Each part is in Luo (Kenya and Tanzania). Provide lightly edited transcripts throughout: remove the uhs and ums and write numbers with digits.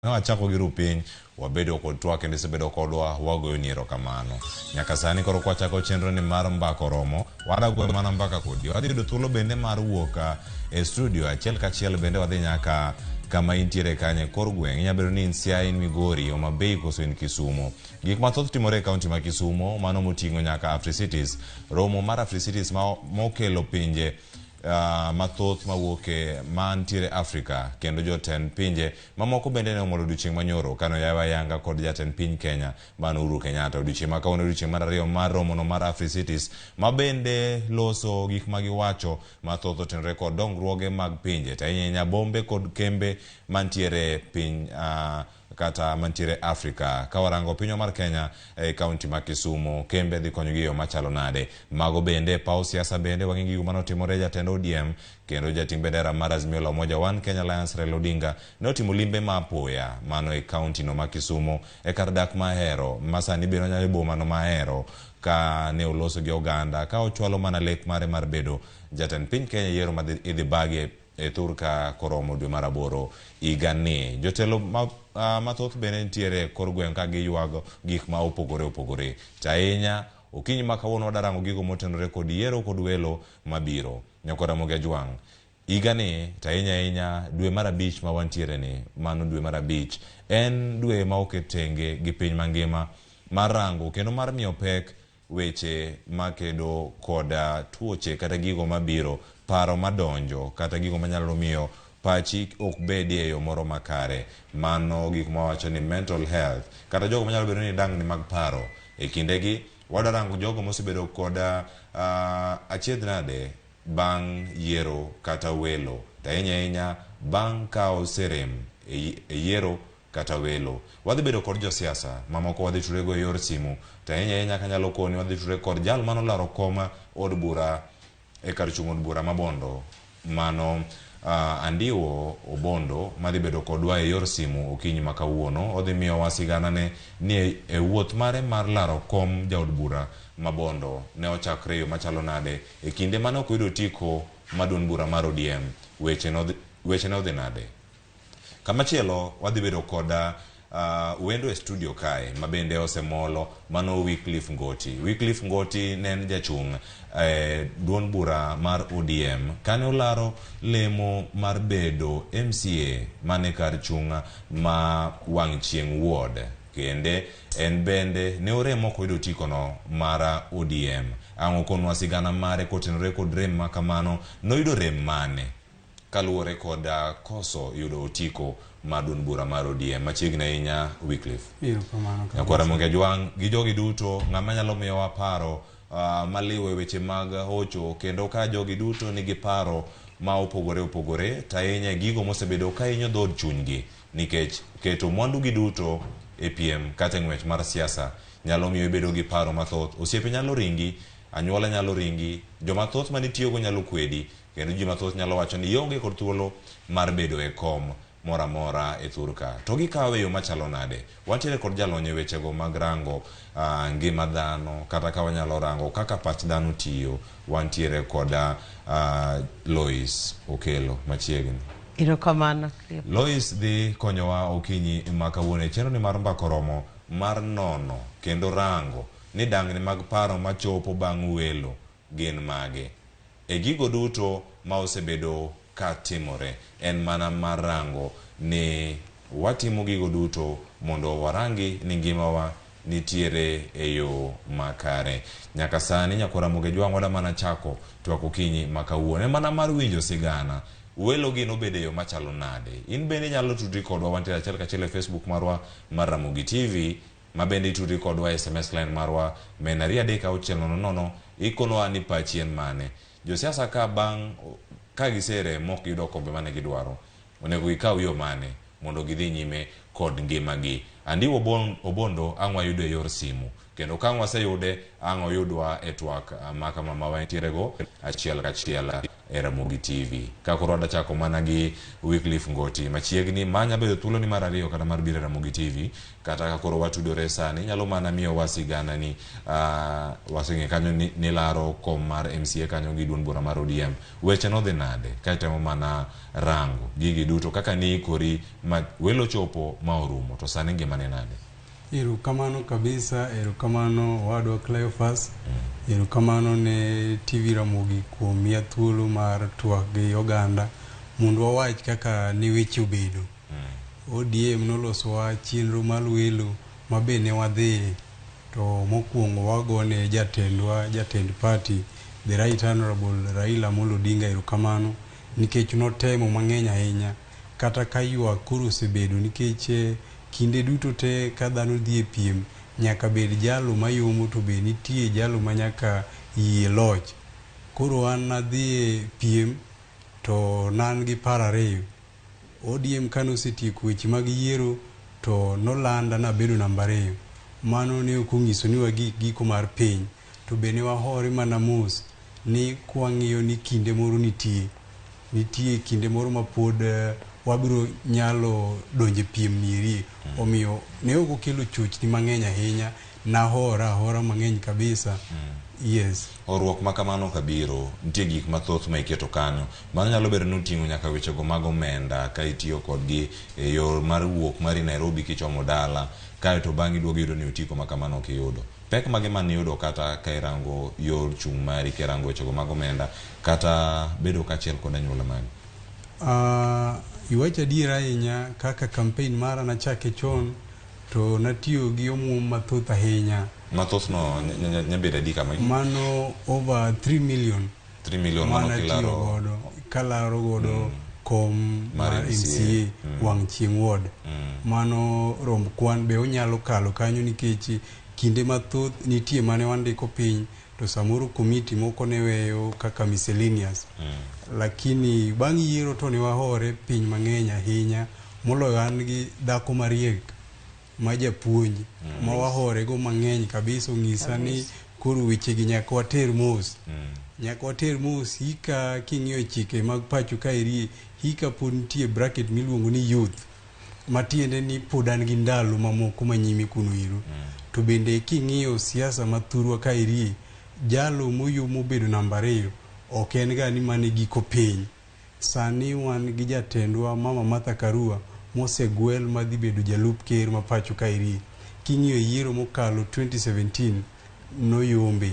Ne wachako gi rupiny, wabedo kod twak kendo isebedo kodwa, wagoyoni erokamano. Nyaka sani koro kwachako chenro ni mar mbaka oromo, wada goyo mana mbaka kodi. Wadhi yudo thuolo bende mar wuok e studio achiel kachiel bende wadhi nyaka kama intiere kanyo e kor gweng'. Inyalo bedo ni in Siaya, in Migori, Homa Bay koso in Kisumo. Gik mathoth timore e kaunti ma Kisumo, mano moting'o nyaka Africities. Romo mar Africities ma mokelo pinje mathoth mawuok e mantiere Afrika kendo jotend pinje mamoko bende ne omoro odiochieng' manyoro kane oyaw ayanga kod jatend piny Kenya mano Uhuru Kenyatta. Odiochieng' ma kawuono odiochieng' mar ariyo mar romono mar Africities ma bende loso gik ma giwacho mathoth otenore kod dongruoge mag pinje to ahinya ahinya bombe kod kembe mantiere piny kata mantiere Afrika. Ka warango pinywa mar Kenya e kaunti ma Kisumu, kembe dhi konyogi e yo machalo nade? Mago bende paw siasa bende wang'e gigo mane otimore jatend ODM kendo jating' bendera mar Azimio la Umoja One Kenya Alliance Raila Odinga ne otimo limbe ma apoya mano e kaunti no ma Kisumu e kar dak ma Ahero ma sani bende onyalo e boma no ma Ahero ka ne oloso gi oganda ka ochwalo mana lek mare mar bedo jatend piny Kenya e yiero ma idhi bagi e thurka koromo dwe mar aboro higani. Jotelo ma, mathoth bende nitiere e kor gweng' ka giywago gik ma opogore opogore. To ahinya okinyi ma kawuono wadarango gigo motenore kod yiero kod welo mabiro. Nyakwa Ramogi Ajwang', higani to ahinya ahinya dwe mar abich ma wantiere ni, mano dwe mar abich, en dwe ma oket tenge gi piny mangima mar rango kendo mar miyo pek weche makedo koda tuoche kata gigo mabiro, paro madonjo kata gigo manyalo miyo pachi ok bedie e yo moro makare. Mano gik mawacho ni mental health kata jogo manyalo bedo ni dangni mag paro. E kindegi wadwa rango jogo mosebedo koda achiedh nade bang' yiero kata welo to ahinya ahinya bang' ka oserem e yiero kata welo. Wadhi bedo kod josiasa mamoko wadhi tudre go e yor simu to ahinya ahinya kanyalo koni wadhi tudre kod jal mane olaro kom od bura e kar chung' od bura ma Bondo mano Andiwo Obondo madhi bedo kodwa e yor simu okinyi ma kawuono. Odhi miyowa sigana ne ni e wuoth mare mar laro kom jaod bura ma Bondo ne ochakre e yo machalo nade e kinde mane ok oyudo otiko ma duond bura mar ODM. Weche ne odhi nade? Kamachielo wadhi bedo kod wendo e studio kae ma bende osemolo mano Wycliffe Ngoti. Wycliffe Ngoti ne en jachung' e duond bura mar ODM kane olaro lemo mar bedo MCA mane kar chung' ma wang' chieng' ward. Kende en bende ne orem ok oyudo otikono mar ODM. Ang' okonwa sigana mare kotenore kod rem ma kamano, noyudo rem mane? Kaluwore kod koso yudo otiko mar duond bura mar ODM. Machiegni ahinya Wycliffe. Erokamano kabisa. Nyakwar Ramogi Ajwang' gi jogi duto ng'ama nyalo miyowa paro maliw e weche mag hocho kendo ka jogi duto nigi paro ma opogore opogore to ahinya e gigo mosebedo ka hinyo dhood chunygi nikech keto mwandu gi duto e piem kata e ng'wech mar siasa nyalo miyo ibedo gi paro mathoth. Osiepe nyalo ringi, anyuola nyalo ringi, joma thoth mane itiyogo nyalo kwedi Kendo ji mathoth nyalo wacho ni ionge kod thuolo mar bedo e kom moro amora e thur ka. To gikawe e yo machalo nade? Wantiere kod jalony e wechego mag rango ngima dhano kata ka wanyalo rango kaka pach dhano tiyo. Wantiere kod Lois Okello machiegni. Erokamano. Lois dhi konyowa okinyi ma kawuono e chenro ni mar Mbaka Oromo mar nono kendo rango ni dangni mag paro machopo bang' welo gin mage. E gigo duto ma osebedo ka timore, en mana mar rango ni watimo gigo duto mondo warangi ni ngimawa nitiere e yo makare. Nyaka sani Nyakwar Ramogi Ajwang' wada mana chako twak okinyi ma kawuono. En mana mar winjo sigana. Welo gi nobedo e yo machalo nade? In bende inyalo tudri kodwa, wantiere achiel kachiel e Facebook marwa mar Ramogi TV. Ma bende itudri kodwa e SMS line marwa ma en 23600, ikonowa ni pachi en mane. Josiasa ka bang' ka giserem mok giyudo kombe mane gidwaro, onego gikaw yo mane mondo gidhi nyime kod ngimagi. Andiwo Obondo ang' wayudo e yor simu. Kendo ka ang' waseyude, ang' oyudwa e twak ma kama ma wantiere go achiel kachiel. e Ramogi TV. Ka koro wadwa chako mana gi Wycliffe Ngoti machiegni ma nya bedo thuolo ni mar ariyo kata mar biro e Ramogi TV kata ka koro watudore sani inyalo mana miyowa sigana ni waseng'e kanyo ni nilaro kom mar MCA kanyo gi duond bura mar ODM. Weche nodhi nade ka itemo mana rango gigi duto kaka niikori ma welo chopo ma orumo to sani ngima ni nade? Erokamano kabisa, erokamano owadwa Cleophas, erokamano ne TV Ramogi kuom miya thuolo mar twak gi oganda mondo wawach kaka ne weche obedo. ODM nolosowa chenro mar welo ma be ne wadhiye to mokwongo wagone jatendwa, jatend party, the right honorable Raila Amolo Odinga erokamano nikech notemo mang'eny ahinya kata ka ywak koro osebedo nikech kinde duto te ka dhano dhi e piem nyaka bed jalo mayomo to be nitie jalo ma nyaka yie loch. Koro an nadhi e piem to nan gi paro ariyo. ODM kane osetieko weche mag yiero to nolanda nabedo namba ariyo. Mano ne ok onyiso ni wagik giko mar piny to be ne wahore mana mos ni kwang'iyo ni kinde moro nitie. Nitie kinde moro ma pod wabiro nyalo donjo e piem nierie. Omiyo ne ok okelo chochni mang'eny ahinya, nahora ahora mang'eny kabisa. Yes. Horuok ma kamano kabiro, nitie gik mathoth ma iketo kanyo. Mano nyalo bedo ni oting'o nyaka wechego mag omenda ka itiyo kodgi e yor mar wuok mari Nairobi kichomo dala, kaeto bang'e iduogo iyudo ni otiko ma kamano ok iyudo. Pek mage mane iyudo kata ka irango yor chung' mari, kirango wechego mag omenda, kata bedo kaachiel kod anyuola mari? Iwacho adier ahinya kaka campaign mara nachake chon to natiyo gi omuom mathoth ahinya. Mathoth no nyabedo adi kama? Mano over 3 million. 3 million mano Mana tiyo kilaro godo kalaro godo kom Mar mar MCA. MCA wang' chieng' ward. Mano romb kwan be onyalo kalo kanyo nikech kinde mathoth nitie mane wandiko piny to samoro komiti moko ne weyo kaka miscellaneous. Lakini bang' yiero to ne wahore piny mang'eny ahinya moloyo an gi dhako mariek ma japuonj ma wahore go mang'eny kabisa ong'isa ni koro weche gi nyaka water mos. Nyaka water mos hika king'iyo chike mag pacho kaeri hika pod nitie bracket miluongo ni youth matiende ni pod an gi ndalo mamoko manyime kuno ero. To bende king'iyo siasa ma thurwa kaeri jalo moyo mobedo namba ariyo ok en ga ni mane giko piny. Sani wan gi jatendwa Mama Martha Karua mosegwel madhi bedo jalup ker ma pacho kaeri. King'iyo yiero mokalo 2017 noyombe,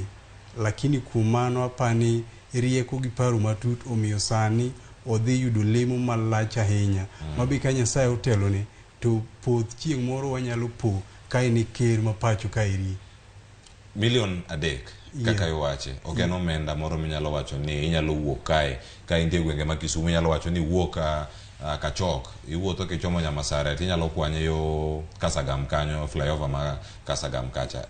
lakini kuom mano apani rieko gi paro matut omiyo sani odhi yudo lemo malach ahinya. Mabe ka Nyasaye otelone to poth chieng' moro wanyalo po ka en e ker ma pacho kaeri. Milion 3 kaka iwache ok en omenda moro minyalo wacho ni inyalo wuok kae ka intie gwenge ma Kisumu inyalo wacho ni iwuok Kachok iwuotho kichomo Nyamasare tinyalo kwanye yo Kasagam kanyo flyover ma Kasagam kacha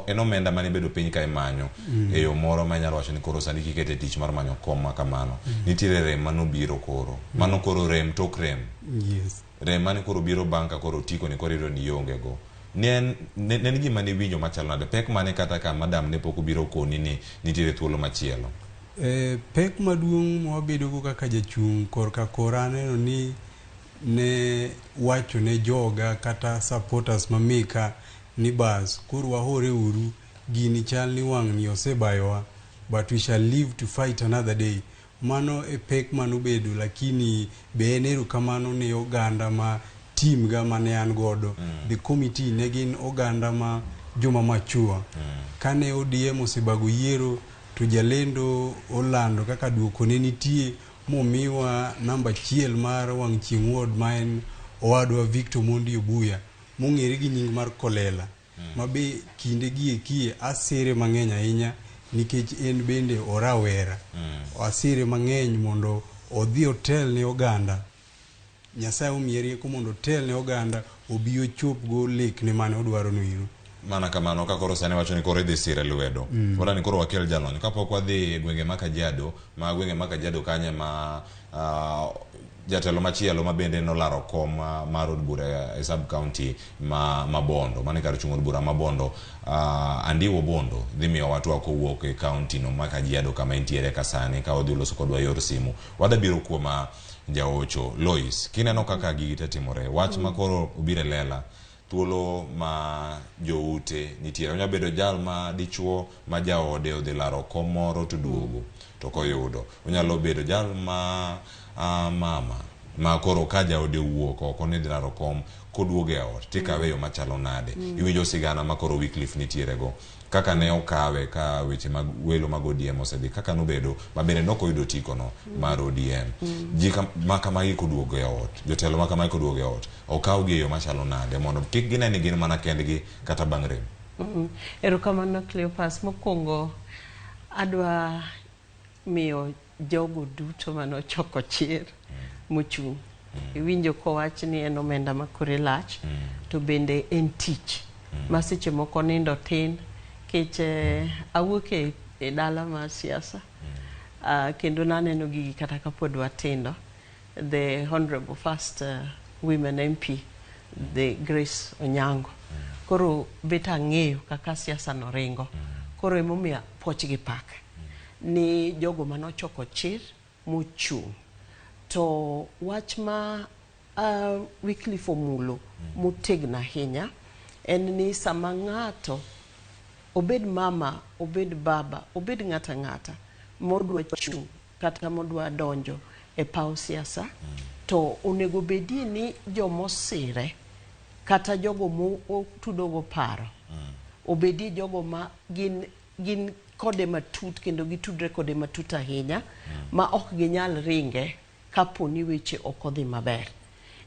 en omenda mane ibedo piny ka imanyo e yo moro ma inyalo wacho ni koro sani kikete tich mar manyo kom ma kamano nitiere rem manobiro koro mano koro rem tok rem. Yes. Rem mane koro biro bang' ka koro otiko ni koro iyudo ni ionge go. Ne en gima niwinjo machalo nade? Pek mane kata ka madam ne pok obiro koni ni nitiere thuolo machielo? Pek maduong' mwabedo go kaka jachung' korka kora aneno ni ne wacho ne joga kata supporters mameka ni bas koro wahore uru gini chal ni wang' ni osebayowa but we shall live to fight another day. Mano e pek manobedo lakini be en erokamano ne oganda ma team ga mane an godo. The committee ne gin oganda ma joma mature. Kane ODM osebago yiero to jalendo olando kaka duoko ne nitie momiwa namba achiel mar wang' chieng' ward ma en owadwa Victor Mondi Obuya mong'ere gi nying mar Kolela. Ma be kinde gi eki asire mang'eny ahinya nikech en bende orawera. Asire mang'eny mondo odhi otel ne oganda. Nyasaye omiye rieko mondo otel ne oganda obi ochop go lekne mane odwaro no ero. Mana kamano ka koro sani wacho ni koro idhi sire lwedo. Wala ni koro wakel jalony. Kapok wadhi e gwenge ma Kajiado, ma gwenge ma Kajiado kanye ma Jatelo machielo ma bende nolaro kom mar od bura e sub county ma Bondo, mano e kar chung' od bura ma Bondo, Andiwo Bondo dhi miyowa twak kowuok e county no ma Kajiado kama entiere ka sani ka odhi loso kodwa yor simu. Wadhi biro kuom Jaocho Lois, kineno kaka gigi te timore, wach ma koro obiro e lela, thuolo ma joute nitiere, onyalo bedo jal ma dichuo ma jaode odhi laro kom moro to duogo to ok oyudo. Onyalo bedo jal ma mama ma koro ka jaode owuok oko ni dhi laro kom koduogo e ot tikawe e yo machalo nade. Iwinjo sigana ma koro Wycliffe nitiere go kaka ne okawe ka weche mag welo mag ODM osedhi kaka nobedo ma bende ne ok oyudo otiko no mar ODM. Ji ma kamagi koduogo e ot, jotelo ma kamagi koduogo e ot, okawgi e yo machalo nade mondo kik gine ni gin mana kendgi kata bang' rem? Erokamano Cleophas. Mokwongo adwa miyo jogo duto manochoko chir mochung'. Iwinjo kowach ni en omenda ma kore lach, to bende en tich ma seche moko nindo tin, kech awuok e dala mar siasa, kendo naneno gigi kata kapod watindo. The Honorable First Women MP, the Grace Onyango. Koro bet ang'eyo kaka siasa no ringo. Koro emomiyo puoch gi pak ni jogo manochoko chir mochung'. To wach ma Wycliffe omulo motegno ahinya en ni sama ng'ato obed mama, obed baba, obed ng'ata ng'ata modwa chung' kata modwa donjo e paw siasa, to onego bedie ni jomosire kata jogo motudogo paro obedie jogo ma gin kode matut kendo gitudre kode matut ahinya ma ok ginyal ringe kapo ni weche ok odhi maber.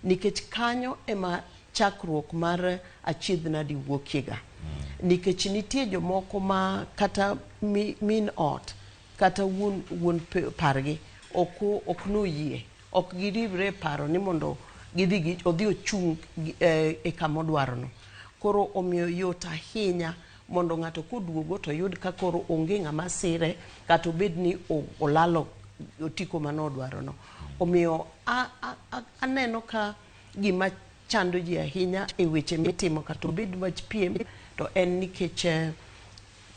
Nikech kanyo ema chakruok mar achiedh nadi wuokiega. Nikech nitie jomoko ma kata min ot kata wuon pargi ok noyie, ok giriwre e paro ni mondo gidhi odhi ochung' e kama odwarono. Koro omiyo yot ahinya mondo ng'ato koduogo to yud ka koro onge ng'ama sire kata obed ni olalo otiko manodwarono. Omiyo aneno ka gima chando ji ahinya e weche mitimo kata obed wach piem to en nikech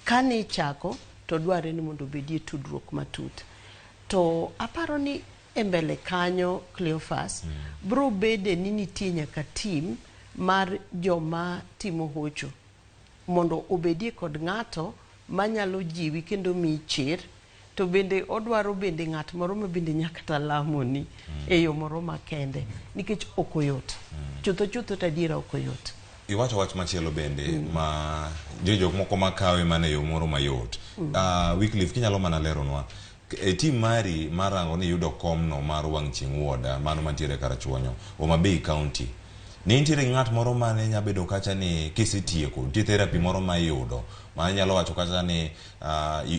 kane ichako to dwarre ni mondo obedie tudruok matut. To aparo ni e mbele kanyo Cleophas bro bede ni nitie nyaka team mar joma timo hocho mondo obedie kod ng'ato manyalo jiwi kendo miyi chir, to bende odwaro bende ng'at moro ma bende nyaka kata lamoni e yo moro makende nikech ok oyot. Chutho chutho to adiera ok oyot. Iwacho wach machielo bende ma nitie jok moko makawe mana e yo moro mayot. Wycliffe, kinyalo mana leronwa e team mari mar rango ni iyudo komno mar wang' chieng' ward mano mantiere Karachuonyo, Homa Bay County. Ne nitiere ng'at moro mane nya bedo kacha ni kisetieko, nitie therapy moro ma iyudo ma inyalo wacho kacha ni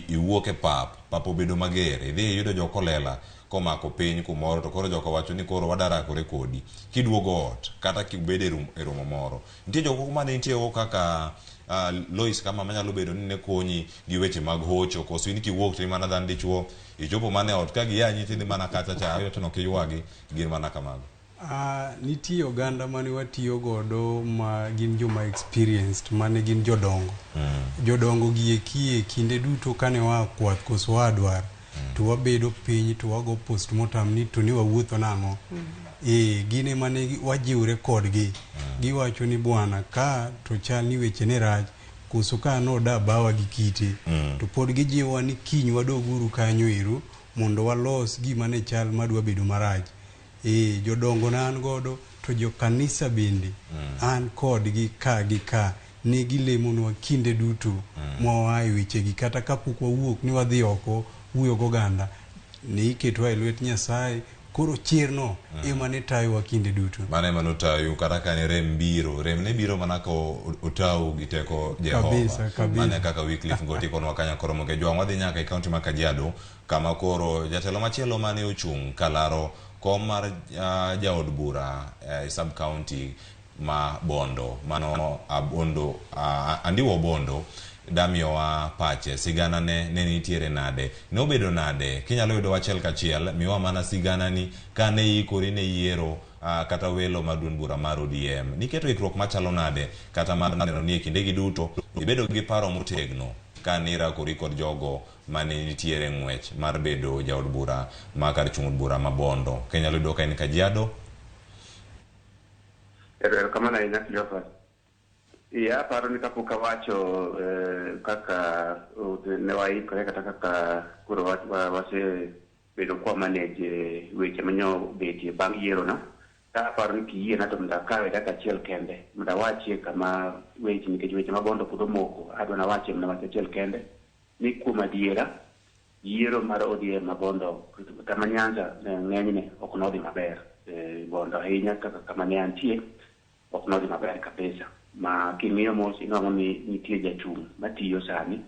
iwuok e pap, pap obedo mager, idhi iyudo jokolela komako piny kumoro to koro joka wacho ni koro wadarakore kodi. Kiduogo ot kata kibedo e romo moro. Nitie jok moko mane nitie go kaka Lois kama manyalo bedo ni ne konyi gi weche mag hocho, koso in kiwuok to imana dhan dichuo, ichopo mana e ot ka giyanyi tidhi mana kacha cha, iwacho ni ok iywagi, gin mana kamago. Nitie oganda mane watiyo godo ma gin joma experienced, mane gin jodongo. Jodongo gi eki e kinde duto kane waa kwath koso waa dwar, to wabedo piny to wago postmortem ni to ni wawuotho nang'o. Gin ema ne wajiwre kodgi. Giwacho ni bwana ka to chal ni weche ne rach, koso ka noda bawa gi kite. To pod gijiwowa ni kiny wadoguru kanyo ero mondo walos gima ne chal madwa bedo marach. Jodongo na an godo to jo kanisa bende an kodgi ka gi ka ne gilemonwa kinde duto mwa e wechegi kata kapok wawuok ni wadhi oko wuoyo goganda ne iketwa e lwet Nyasaye. Koro chirno ema ne tayowa kinde duto. Mano ema notayu kata ka ne rem biro, rem ne biro mana ka otau gi teko Jehova. Kabisa, kabisa. Mano e kaka Wycliffe Ngoti konwa kanyo koro moke jwang' wadhi nyaka e kaunti ma Kajiado kama koro jatelo machielo mane ochung' kalaro kom mar jaod bura e sub county ma Bondo, mano Abondo, Andiwo Bondo. Damiyowa pache, sigana ne ne nitiere nade? Ne obedo nade? Kinyalo yudowa achiel kachiel, miwa mana siganani ka ne iikori ne yiero kata welo mar duond bura mar ODM. Niketo ikruok machalo nade kata mar neno ni e kindegi duto ibedo gi paro motegno ka nirakori kod jogo mane nitiere ng'wech mar bedo jaod bura ma kar chung' od bura ma Bondo. Kinyalo yudo ka in Kajiado. Erokamano ahinya, Cleophas. Iya, aparo ni kapok awacho kaka ne waikore kata kaka koro wasebedo kwa manage weche manyo betie bang' yiero no. Ka aparo ni kiyiena to mondo akawe dakika achiel kende mondo awachie kama weche, nikech weche ma Bondo pod omoko, adwa nawachie mana wach achiel kende ni kuom adiera yiero mar ODM ma Bondo kama Nyanza ng'enyne ok nodhi maber. Bondo ahinya kaka kama ne antie ok nodhi maber kabisa, ma king'iyo mos inwang'o ni nitie jachung' matiyo sani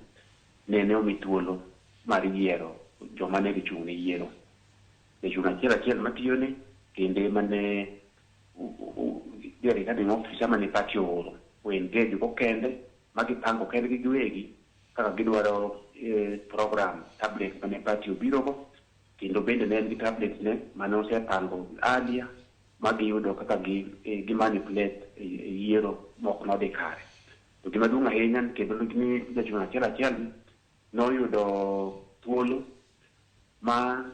nene omi thuolo mar yiero joma ne gichung' ne yiero. Jachung' achiel achiel matiyo ni kinde mane the returning officer mane party ooro o engage go kende ma gipango kendgi giwegi kaka gidwaro program tablet mane party obiro go, kendo bende ne en gi tablet ne mane osepango earlier ma giyudo kaka gi manipulate yiero mok nodhi kare. To gima duong' ahinya kendo ni jachung' achiel achiel noyudo thuolo ma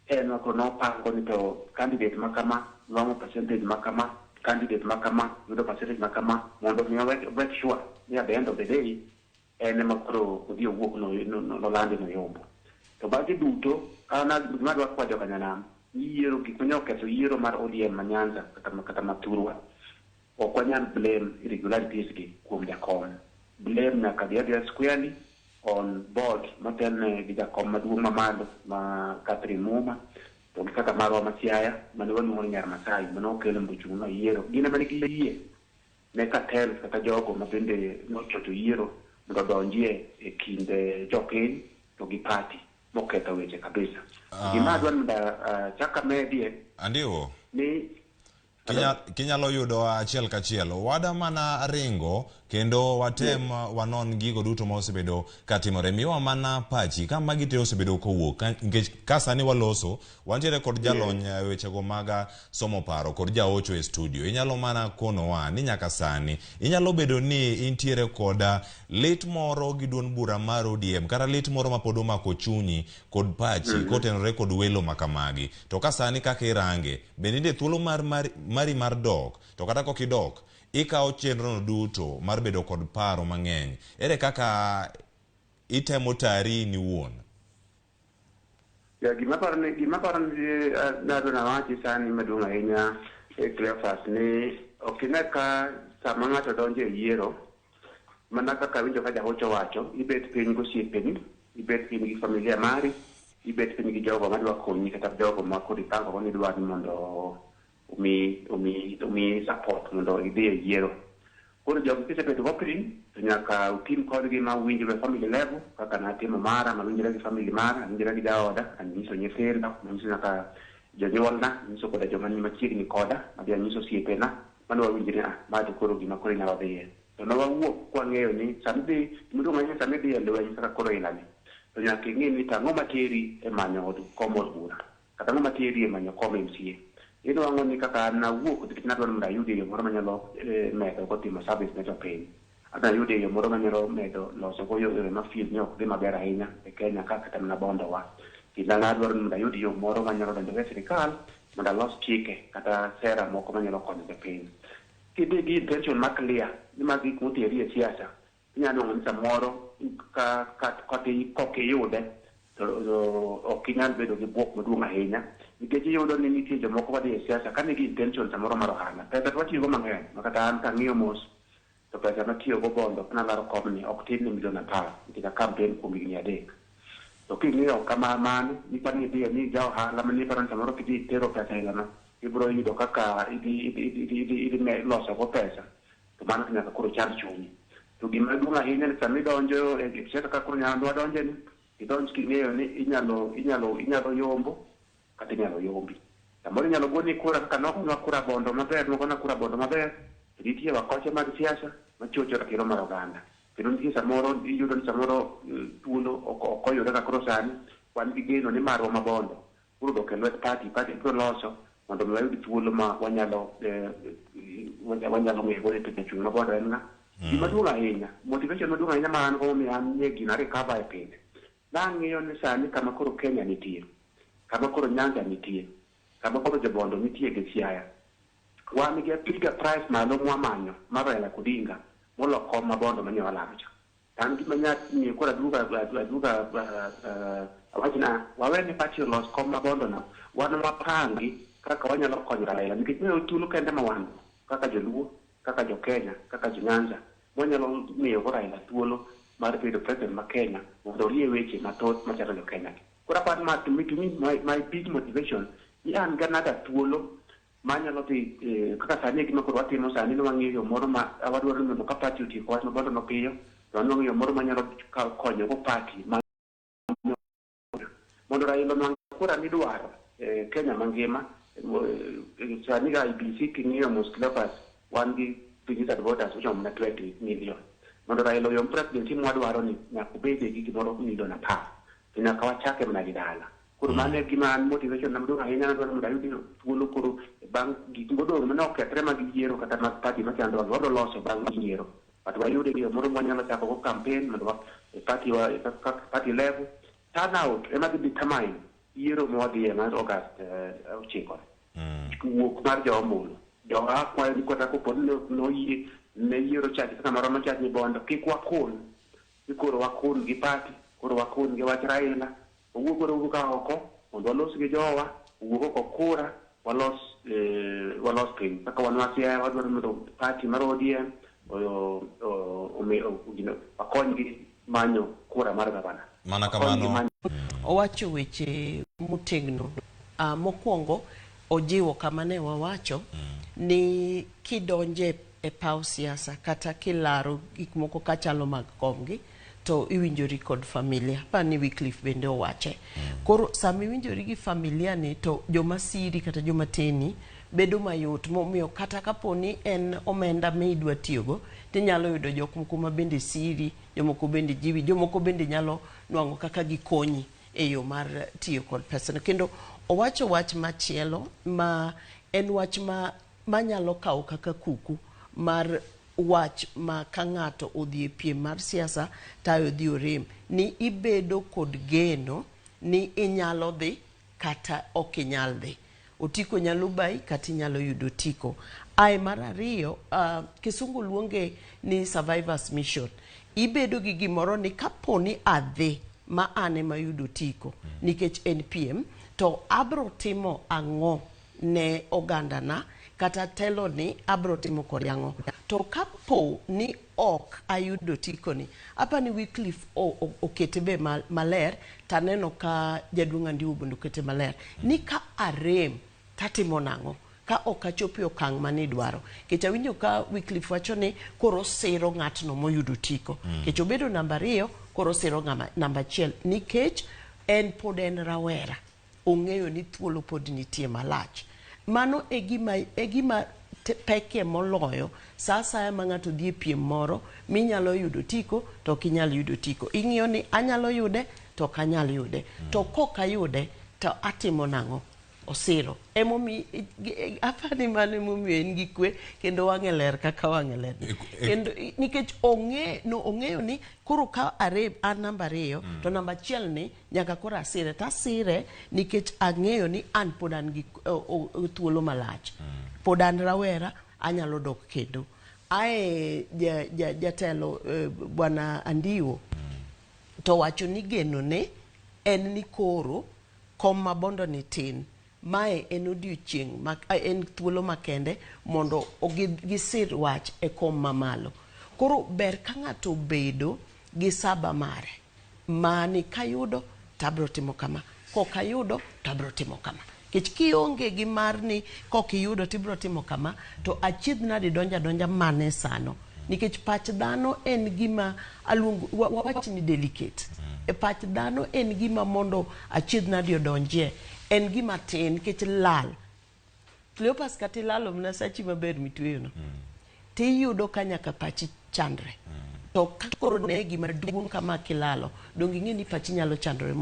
en koro nopango ni to candidate ma kama nwang'o percentage ma kama, candidate ma kama yudo percentage ma kama, mondo mi make sure ni at the end of the day en ema koro odhi owuok nolandi noyombo. To bagi duto an gima adwa kwayo joka nyanam ni yiero gik mane oketho yiero mar ODM ma Nyanza kata ma thurwa, ok wanyal blame irregularities gi kuom jakom. Blame nyaka dhi adhiya squarely on board motelne gi jakom maduong' mamalo ma Catherine Muma to gi kaka marwa ma Siaya mane waluongo ni Nyar Masai mane okelo mondo ochung' no yiero. Gin ema nigi yie ne cartels kata jogo ma bende nochocho yiero mondo odonjie e kind jopiny to gi party moketho weche kabisa. Gima adwa ni mondo achak amedie Andiwo. ni Kinyalo yudo achiel kachiel wada mana ringo kendo watem wanon gigo duto ma osebedo katimore. Miwa mana pachi ka magi te osebedo kowuok nikech ka sani waloso wantiere kod jalony wechego mag somo paro kod jaocho e studio. Inyalo mana konowa ni nyaka sani inyalo bedo ni intiere kod lit moro gi duond bura mar ODM kata lit moro ma pod omako chunyi kod pachi kotenore kod welo makamagi. To ka sani kaka irange bende nitie thuolo mari mar dok, to kata kok idok ikawo chenro no duto mar bedo kod paro mang'eny. Ere kaka itemo tari in iwuon? Ya, gima paro ni nadwa nawachi sani maduong' ahinya e Cleophas ni ok ine ka sama ng'ato donjo e yiero, mana kaka winjo ka jahocho wacho, ibet piny gosiepeni, ibet piny gi familia mari, ibet piny gi jogo madwa konyi kata jogo ma koro ipango go ni idwa ni mondo omi support mondo idhi e yiero. Koro jogi kisebedo go piny to nyaka utim kodgi ma uwinjre e family level, kaka natimo mara mawinjre gi family mara, awinjre gi jaoda, anyiso nyithindo, anyiso nyaka jonyuolna, anyiso koda joma ni machiegni koda, madhi anyiso osiepena mane wawinjre, ah, ma to koro gima koro inyalo dhiye. To ne wawuok kwang'eyo ni sama idhi, gima duong' ahinya sama idhi e lweny kaka koro ilani, to nyaka ing'e ni to ang'o materi e manyo od kom od bura kata ang'o materi e manyo kom MCA. Inwang'o ni kaka an nawuok nikech nadwaro mondo ayudie yo moro manyalo medo go timo service ne jopiny. Adwa ayudie yo moro manyalo medo loso go yore ma feel ni ok dhi maber ahinya e Kenya ka kata mana Bondowa. Kendo nadwaro ni mondo ayud yo moro manyalo donjo e sirikal mondo alos chike kata sera moko manyalo konyo jopiny. Kidhi gi intention ma clear ni magi gik moteri e siasa, inyalo nwang'o ni samoro ka kok iyude to ok inyal bedo gi buok maduong' ahinya, nikech iyudo ni nitie jomoko madhi e siasa ka nigi intention samoro mar ohala. Pesa to watiyogo mang'eny ma kata an kang'iyo mos to pesa matiyogo Bondo kanalaro komni ok tin ne milion 10 nikech a campaign kuom higni 3. To king'iyo kama mano niparo ni idhiye ni ja ohala maniparo ni samoro kidhi itero pesa ilano ibiro yudo kaka idhi loso go pesa, to mano to nyaka koro chand chunyi. To gima duong' ahinya ni sama idonjo e siasa kaka koro nyandwa donje ni, idonj king'eyo ni inyalo yombo kata inyalo yombi. Samoro inyalo goni kura kaka nogonwa kura Bondo maber, nogona kura Bondo maber, to nitie wakoche mag siasa machocho ratiro mar oganda. Kendo nitie samoro iyudo ni samoro thuolo ok oyude ka koro sani wan gi geno ni marwa ma Bondo biro dok e lwet party, party biro loso mondo mi wayud thuolo ma wanyalo wanyalo ng'eyo godo to jachung' ma Bondo en ng'a. Gima duong' ahinya, motivation maduong' ahinya ma an go momiyo an nie gino a recover e pile. Nang'iyo ni sani kama koro Kenya nitie, kama koro Nyanza nitie, kama koro Jobondo nitie gi Siaya, wan gi bigger prize malo mwamanyo mar Raila Odinga molo kom ma Bondo mane walalo cha. An gima nya miyo koro aduoga awach na wawe ni party olos kom ma Bondo no, wan wapangi kaka wanyalo konyo Raila nikech mae thuolo kende ma wan go kaka joluo, kaka jo Kenya, kaka jo Nyanza mwanyalo miyo go Raila thuolo mar bedo president ma Kenya mondo orie weche mathoth machando jo Kenya gi. Koro aparo ma to me my big motivation ni an gi another thuolo manyalo dhi kaka sani e gima koro watimo sani ni wang'iyo yo moro ma wadwaro ni mondo ka party otieko wach ma Bondo no piyo to wan wang'iyo moro manyalo konyo go party ma mondo Raila onwang' kura midwaro e Kenya mangima. Sani ga IEBC king'iyo mos Cleophas wan gi registered voters ochomo mana 20 million. Mondo Raila oyom presidency mwadwaro ni nyaka obede gi gimoro milion 10 to nyaka wachake mana gi dala. Koro mano e gima an motivation na maduong' ahinya nadwaro mondo ayud thuolo koro bang' gik modong' mane okethre mag yiero kata mag party machandowa gi wabiro loso bang' yiero. But wayude yo moro mwanyalo chako go campaign mondo wa e party wa e party level turnout ema dhi determine yiero mwadhiye mar August 9. Wuok mar jo ombulu. Jo akwayo ni kata kopo ni noyie ne yiero chach kaka marwa nochach ni Bondo kik wakun ni koro wakun gi party koro wakun gi wach Raila owuok koro owuok ka oko mondo walos gi jowa owuok oko kura walos walos piny kaka wan wa Siaya wadwaro mondo party mar ODM wakonygi manyo kura mar gavana. Mana kamano. Owacho weche motegno. Mokwongo ojiwo kama ne wawacho ni kidonje e paw siasa kata kilaro gik moko kachalo mag komgi to iwinjori kod familia. Apani Wycliffe bende owache. Koro sama iwinjori gi familia ni to joma siri kata joma teni bedo mayot momiyo kata kapo ni en omenda midwa tiyogo tinyalo yudo jok moko ma bende siri, jomoko bende jiwi, jomoko bende nyalo nwang'o kaka gikonyi e yo mar tiyo kod pesa. Kendo owacho wach machielo ma en wach ma manyalo kawo kaka kuku mar wach ma ka ng'ato odhi e piem mar siasa tayo odhi orem ni ibedo kod geno ni inyalo dhi kata ok inyal dhi. Otiko nyalo bayi kata inyalo yudo otiko. Ae mar ariyo, kisungu luonge ni survivors mission. Ibedo gi gimoro ni kapo ni adhi ma an ema ayudo otiko nikech en piem to abro timo ang'o ne ogandana kata telo ni abro timo kode ang'o. To kapo ni ok ayudo otiko ni, apani Wycliffe okete be maler taneno ka jaduong' Andiwo bende okete maler ni ka arem tatimo nang'o ka ok achopo e okang' manidwaro. Nikech awinjo ka Wycliffe wacho ni koro osiro ng'atno moyudo otiko. Nikech obedo namba 2 koro osiro namba 1 nikech en pod en rawera. Ong'eyo ni thuolo pod nitie malach. Mano e gima pekie moloyo sa asaya ma ng'ato dhi e piem moro minyalo yudo otiko to ok inyal yudo otiko. Ing'iyo ni anyalo yude to ok anyal yude. To kok ayude to atimo nang'o? Osiro. Emomiyo apani mano emomiyo en gi kwe kendo wang'e ler kaka wang'e ler. Kendo nikech ong'eyo ni koro ka an namba 2 to namba 1 ni nyaka koro asire to asire nikech ang'eyo ni an pod an gi thuolo malach. Pod an rawera anyalo dok kendo. Ae jatelo bwana Andiwo to wacho ni geno ne en ni koro kom ma Bondo ni tin. Mae en odiochieng' en thuolo makende mondo gisir wach e kom mamalo. Koro ber ka ng'ato obedo gi saba mare mani kayudo to abiro timo kama, kok ayudo to abiro timo kama. Nikech kionge gi mar ni kok iyudo to ibiro timo kama, to achiedh nade donjo adonja mane sano. Nikech pach dhano en gima aluongo, wawach ni delicate. E pach dhano en gima mondo achiedh nade odonjie, en gima tin nikech lal. Cleopas kata ilalo mana sachi maber mitweyo no. Tiyudo ka nyaka pachi chandre. To ka koro ne gima duong' kama kilalo, donge ing'e ni pachi nyalo chandore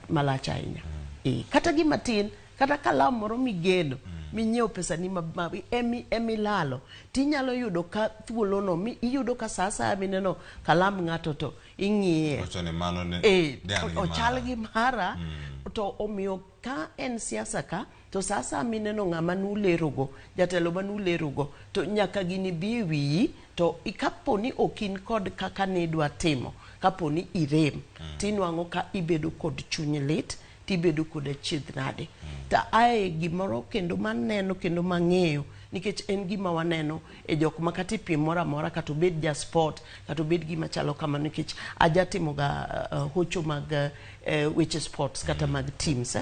malach ahinya. Kata gima tin, kata kalam moro migeno, minyiewo pesani emilalo, tinyalo yudo ka thuolono, iyudo ka sa asaya mineno kalam ng'ato to ing'iye. Wacho ni mano ne de an gi Ochal mara. gi mara. To omiyo ka en siasa ka, to sa asaya mineno ng'ama nulerogo, jatelo manulerogo, to nyaka gini bi e wiyi. To kapo ni ok in kod kaka nidwa timo, kapo ni irem, tinwang'o ka ibedo kod chuny lit, tibedo kod achiedh nade. To ae gimoro kendo maneno kendo mang'eyo, nikech en gima waneno e jok ma kata e piem moro amora, kata obed ja sport, kata obed gima chalo kamano, nikech ajatimoga hocho mag weche sports kata mag teams,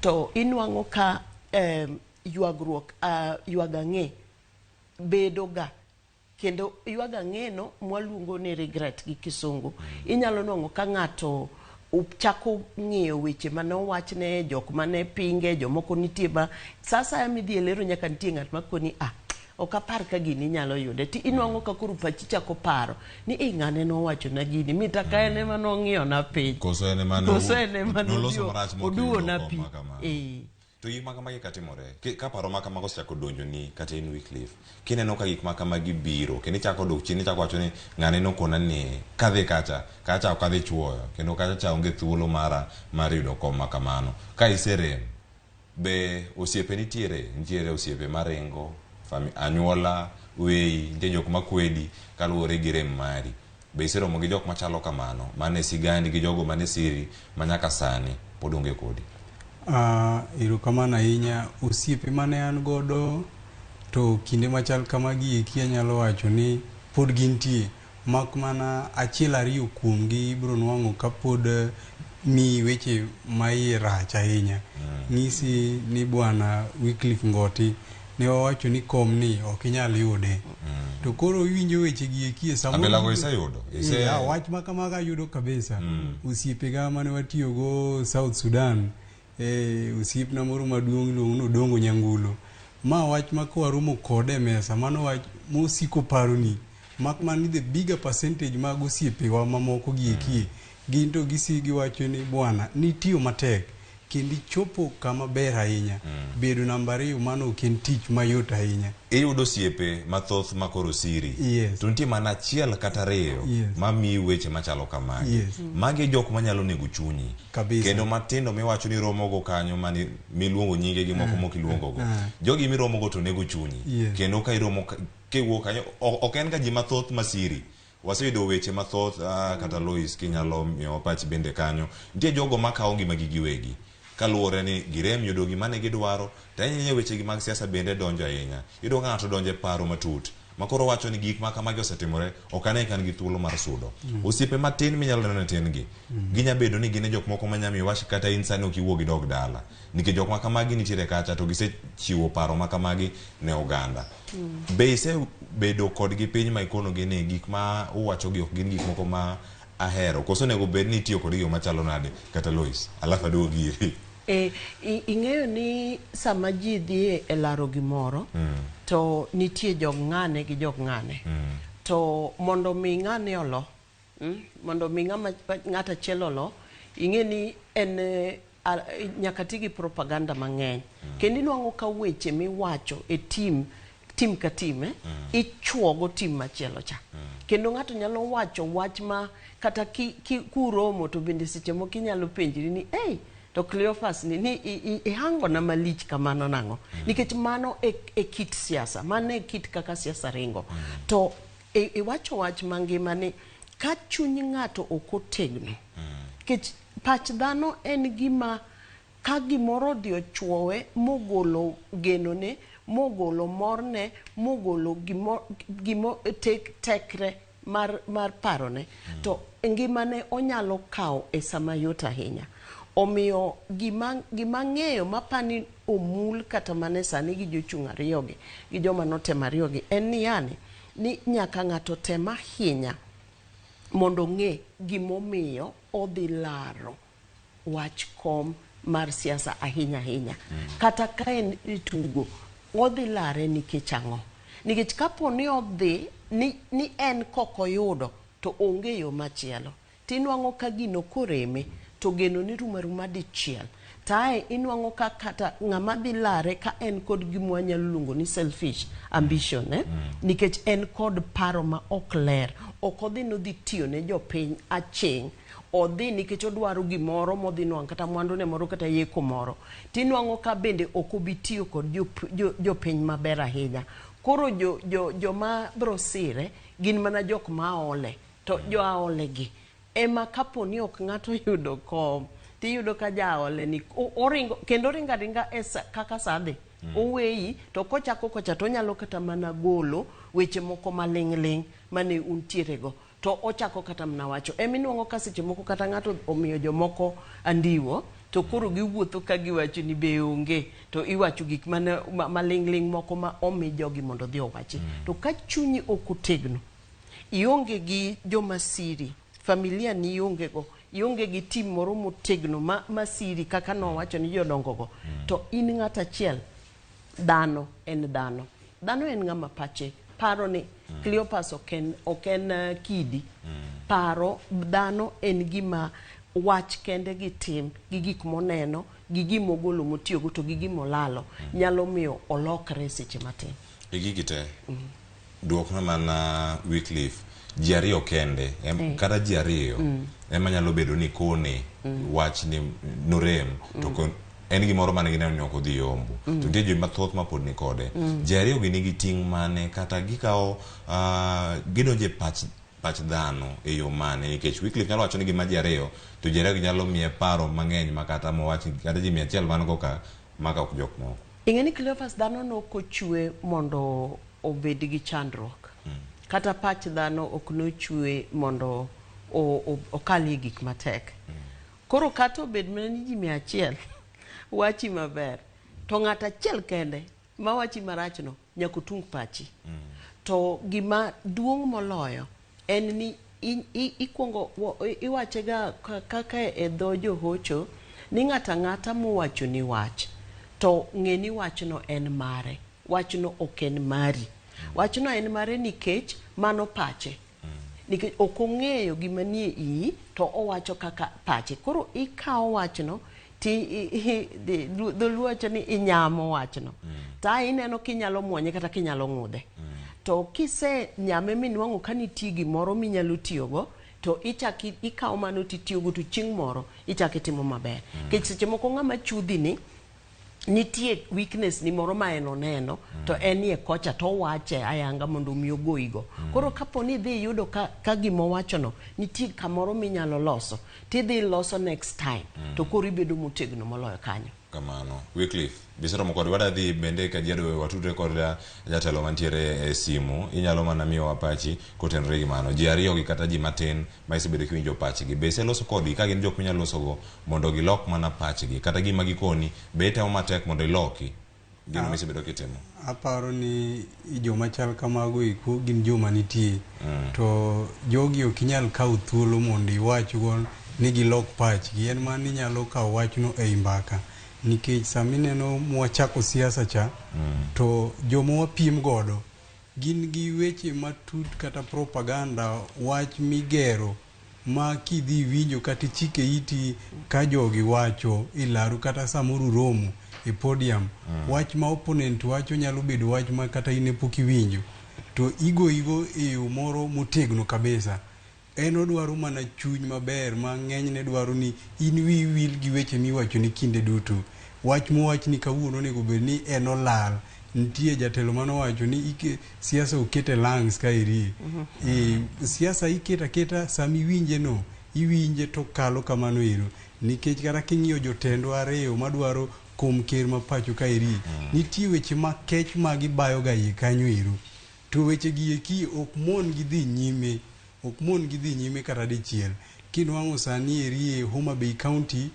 To inwang'o ka ywagruok, ywag ang'e bedo ga, kendo ywag ang'e no mwaluongo ni regret gi kisungu. Inyalo nwang'o ka ng'ato chako ng'iyo weche mane owachne, jok mane pinge, jomoko nitie ma sa asaya midhi e lero nyaka nitie ng'at makoni, ah, ok apar ka gini inyalo yude. Ti inwang'o ka koro pachi chako paro ni e ng'ane nowachona gini, mita ka en ema nong'iyona piny. Koso en ema Koso en ema noloso nodhi marach mok oduwona iyudo pi. kom makamano. To gik ma kamagi katimore, ka paro ma kamago osechako donjoni kata in Wycliffe, kineno ka gik ma kamagi biro, kendo ichako dok chien, ichako wacho ni ng'ane nokona ni kadhi kacha, kacha ok adhi chuoyo, kendo kacha cha onge thuolo mara mar yudo kom ma kamano. Ka iserem, be osiepe nitiere, nitiere osiepe maringo, anyuola weyi, nitie jok makwedi kaluwore gi rem mari. Be iseromo gi jok machalo kamano, mane sigandi gi jogo mane siri ma nyaka sani pod onge kodi? Erokamano ahinya. Osiepe mane an godo to kinde machal kamagi eki anyalo wacho ni pod gintie, mak mana achiel ariyo kuomgi ibiro nwang'o ka pod miyi weche ma iye rach ahinya. Ng'isi ni bwana Wycliffe Ngoti ne wawacho ni kom ni ok inyal yude. To koro iwinjo weche gi eki e samoro. Abilago iseyudo? Wach ma kamago ayudo kabisa. Osiepega mane watiyogo South Sudan, osiepna moro maduong' iluongo ni Odongo Nyangulo. Ma wach ma kawaromo kode e mesa, mano wach mosiko paroni. Mak mana ni the bigger percentage mag osiepewa mamoko gi eki, gin to giwacho ni bwana, nitiyo matek kendo ichopo kama ber ahinya. Bedo namba 2 mano ok en tich mayot ahinya. Iyudo osiepe mathoth ma koro siri. Yes. To nitie mana achiel kata ariyo mamiyi weche machalo kamagi. Yes. Magi e jok manyalo nego chunyi. Kabisa. Kendo matindo miwacho ni romogo kanyo mani miluongo nyinge gi moko mok iluongogo. Jogi miromogo to nego chunyi. Yes. Kendo ka iromo kiwuok kanyo, ok en ga ji mathoth masiri. Waseyudo weche mathoth, kata Lois kinyalo miyowa pachi bende kanyo. Nitie jogo makawo ngimagi giwegi. Kaluwore ni girem yudo gima ne gidwaro, to ahinya weche gi mag siasa bende donjo ahinya. Iyudo ka ng'ato donjo e paro matut. Ma koro wacho ni gik ma kamagi osetimore, ok ane ka an gi thuolo mar sudo. Osiepe matin minyalo neno e tin gi, ginya bedo ni gin e jok moko manya miyo wach kata in sani ok iwuog idog dala. Nikech jok ma kamagi nitiere kacha to gisechiwo paro ma kamagi ne oganda. Be isebedo kodgi piny ma ikonogi ni gik ma uwachogi ok gin gik moko ma ahero, koso onego bed ni itiyo kodgi e yo machalo nade kata Lois? Alafu aduog iri. Ing'eyo ni sama ji dhi e laro gimoro, to nitie jog ng'ane gi jog ng'ane. To mondo mi ng'ane olo, mondo mi ng'at achiel olo, ing'e ni en nyaka ti gi propaganda mang'eny. Kendo inwang'o ka weche miwacho e team ka team, ichuogo team machielo cha. Kendo ng'ato nyalo wacho wach ma kata kuromo to bende seche moko inyalo penjri ni, hey, to Cleophas ni ihangona malich kamano nang'o? Nikech mano e kit siasa, mano e kit kaka siasa ringo. To iwacho wach mangima ni ka chuny ng'ato ok otegno, nikech pach dhano en gima ka gimoro odhi ochuowe mogolo genone, mogolo morne, mogolo gimo tekre mar parone, to ngimane onyalo kawo e sama yot ahinya. Omiyo gima ng'eyo mapani omul kata mana sani gi jochung' ariyogi, gi joma notemo ariyogi, en ni yani, ni nyaka ng'ato tem ahinya mondo ong'e gimomiyo odhi laro wach kom mar siasa ahinya ahinya. Kata ka en e tugo, odhi lare nikech ang'o? Nikech kapo ni odhi ni, ni en kokoyudo to onge yo machielo. Tinwang'o ka gino koreme to geno ni rumo aruma dichiel. Tae inwang'o ka kata ng'ama dhi lare ka en kod gima wanyalo luongo ni selfish ambition, eh? Nikech en kod paro ma ok ler. Ok odhi nodhi tiyo ne jopiny aching'. Odhi nikech odwaro gimoro modhi nwang'o kata mwandune moro kata yeko moro. Tinwang'o ka bende ok obi tiyo kod jopiny maber ahinya. Koro joma bro sire gin mana jok ma ole. To jo aole gi ema kapo ni ok ng'ato oyudo kom tiyudo ka jaole ni oringo kendo oringo aringa e kaka sa dhi. Oweyi to kochako kocha to onyalo kata mana golo weche moko maling'ling' mane untiere go. To ochako kata mana wacho. Eminuang'o ka seche moko kata ng'ato omiyo jomoko andiwo to koro giwuotho ka giwacho ni be onge to iwacho gik mane maling'ling' moko ma omi jogi mondo odhi owachi. To ka chunyi ok otegno, ionge gi joma siri, familia ni ionge go, ionge gi team moro motegno ma siri kaka nowacho ni jodongo go, to in ng'at achiel, dhano en dhano. Dhano en ng'ama pache paro ni Cleopas ok en kidi. Paro dhano en gima wach kende gi tim gi gik moneno gi gimogolo motiyogo to gi gimolalo nyalo miyo olokre seche matin. E gigi te, duokna mana Wycliffe, ji ariyo kende, kata ji ariyo ema nyalo bedo ni kone wach ni norem to en gimoro mane gineno ni ok odhi yombo. To nitie ji mathoth ma pod ni kode. Ji ariyo gi nigi ting' mane kata gikawo gidonjo e pach dhano e yo mane, nikech Wycliffe nyalo wacho ni gima ji ariyo to ji ariyo gi nyalo miye paro mang'eny ma kata mowach kata ji 100 man go ka maka ok jok moko. Ing'e ni Cleophas dhano nokochwe mondo obed gi chandruok. Kata pach dhano ok nochwe mondo okalie gik matek. Koro kata obed mana ni ji 100 wachi maber, to ng'at achiel kende mawachi marachno nyaka otung pachi. To gima duong' moloyo en ni ikuongo iwachega kaka e dho johocho ni ng'ato ang'ata mowacho ni wach to ng'e ni wachno en mare, wachno ok en mari. Wachno en mare nikech mano pache. Nikech ok ong'eyo gima nie iyi to owacho kaka pache. Koro ikawo wachno ti dholuo wacho ni inyamo wachno. Ta ineno kinyalo muonye kata kinyalo ng'udhe. To kise nyame minwang'o ka nitie gimoro minyalo tiyogo to ichak ikawo mano titiyogo to chieng' moro ichak itimo maber. Nikech seche moko ng'ama chudhi ni nitie weakness ni moro ma en oneno to en nie kocha to owache ayanga mondo omi ogoyigo. Koro kapo ni idhi iyudo ka gimowachono nitie kamoro minyalo loso tidhi loso next time to koro ibedo motegno moloyo kanyo. Kamano. Wycliffe, biseromo kod wadadhi bende Kajiado watudre kod jatelo mantiere e simu, inyalo mana miyowa pachi kotenore gi mano. Ji ariyo gi kata ji matin ma isebedo kiwinjo pachgi, be iseloso kodgi ka gin jok minyalo losogo mondo gilok mana pachgi kata gima gikoni be itemo matek mondo iloki gino misebedo kitimo? Aparo ni joma chal kamago eko gin joma nitie. To jogi ok inyal kawo thuolo mondo iwachgo ni gilok pachgi. En mana ni inyalo kawo wachno ei mbaka. Nikech sama ineno mwachako siasa cha, to joma wapiem godo gin gi weche matut kata propaganda, wach migero ma kidhi winjo kata ichike iti ka jogi wacho e laru kata samoro uromo e podium, wach ma opponent wacho nyalo bedo wach ma kata in pok iwinjo to igoyigo e yo moro motegno kabisa. En odwaro mana chuny maber ma ng'enyne dwaro ni in wiyi wil gi weche miwacho ni kinde duto. Wach mowachni kawuono onego bed ni en olal. Nitie jatelo manowacho ni siasa oket e lungs kaeri. Siasa iketo aketa sama iwinje no, iwinje to kalo kamano ero. Nikech kata king'iyo jotendwa ariyo madwaro kom ker ma pacho kaeri, nitie weche makech ma gibayo ga iye kanyo ero. To weche gi eki ok mon gi dhi nyime, ok mon gi dhi nyime kata dichiel. Kinwang'o sani eri e Homa Bay County,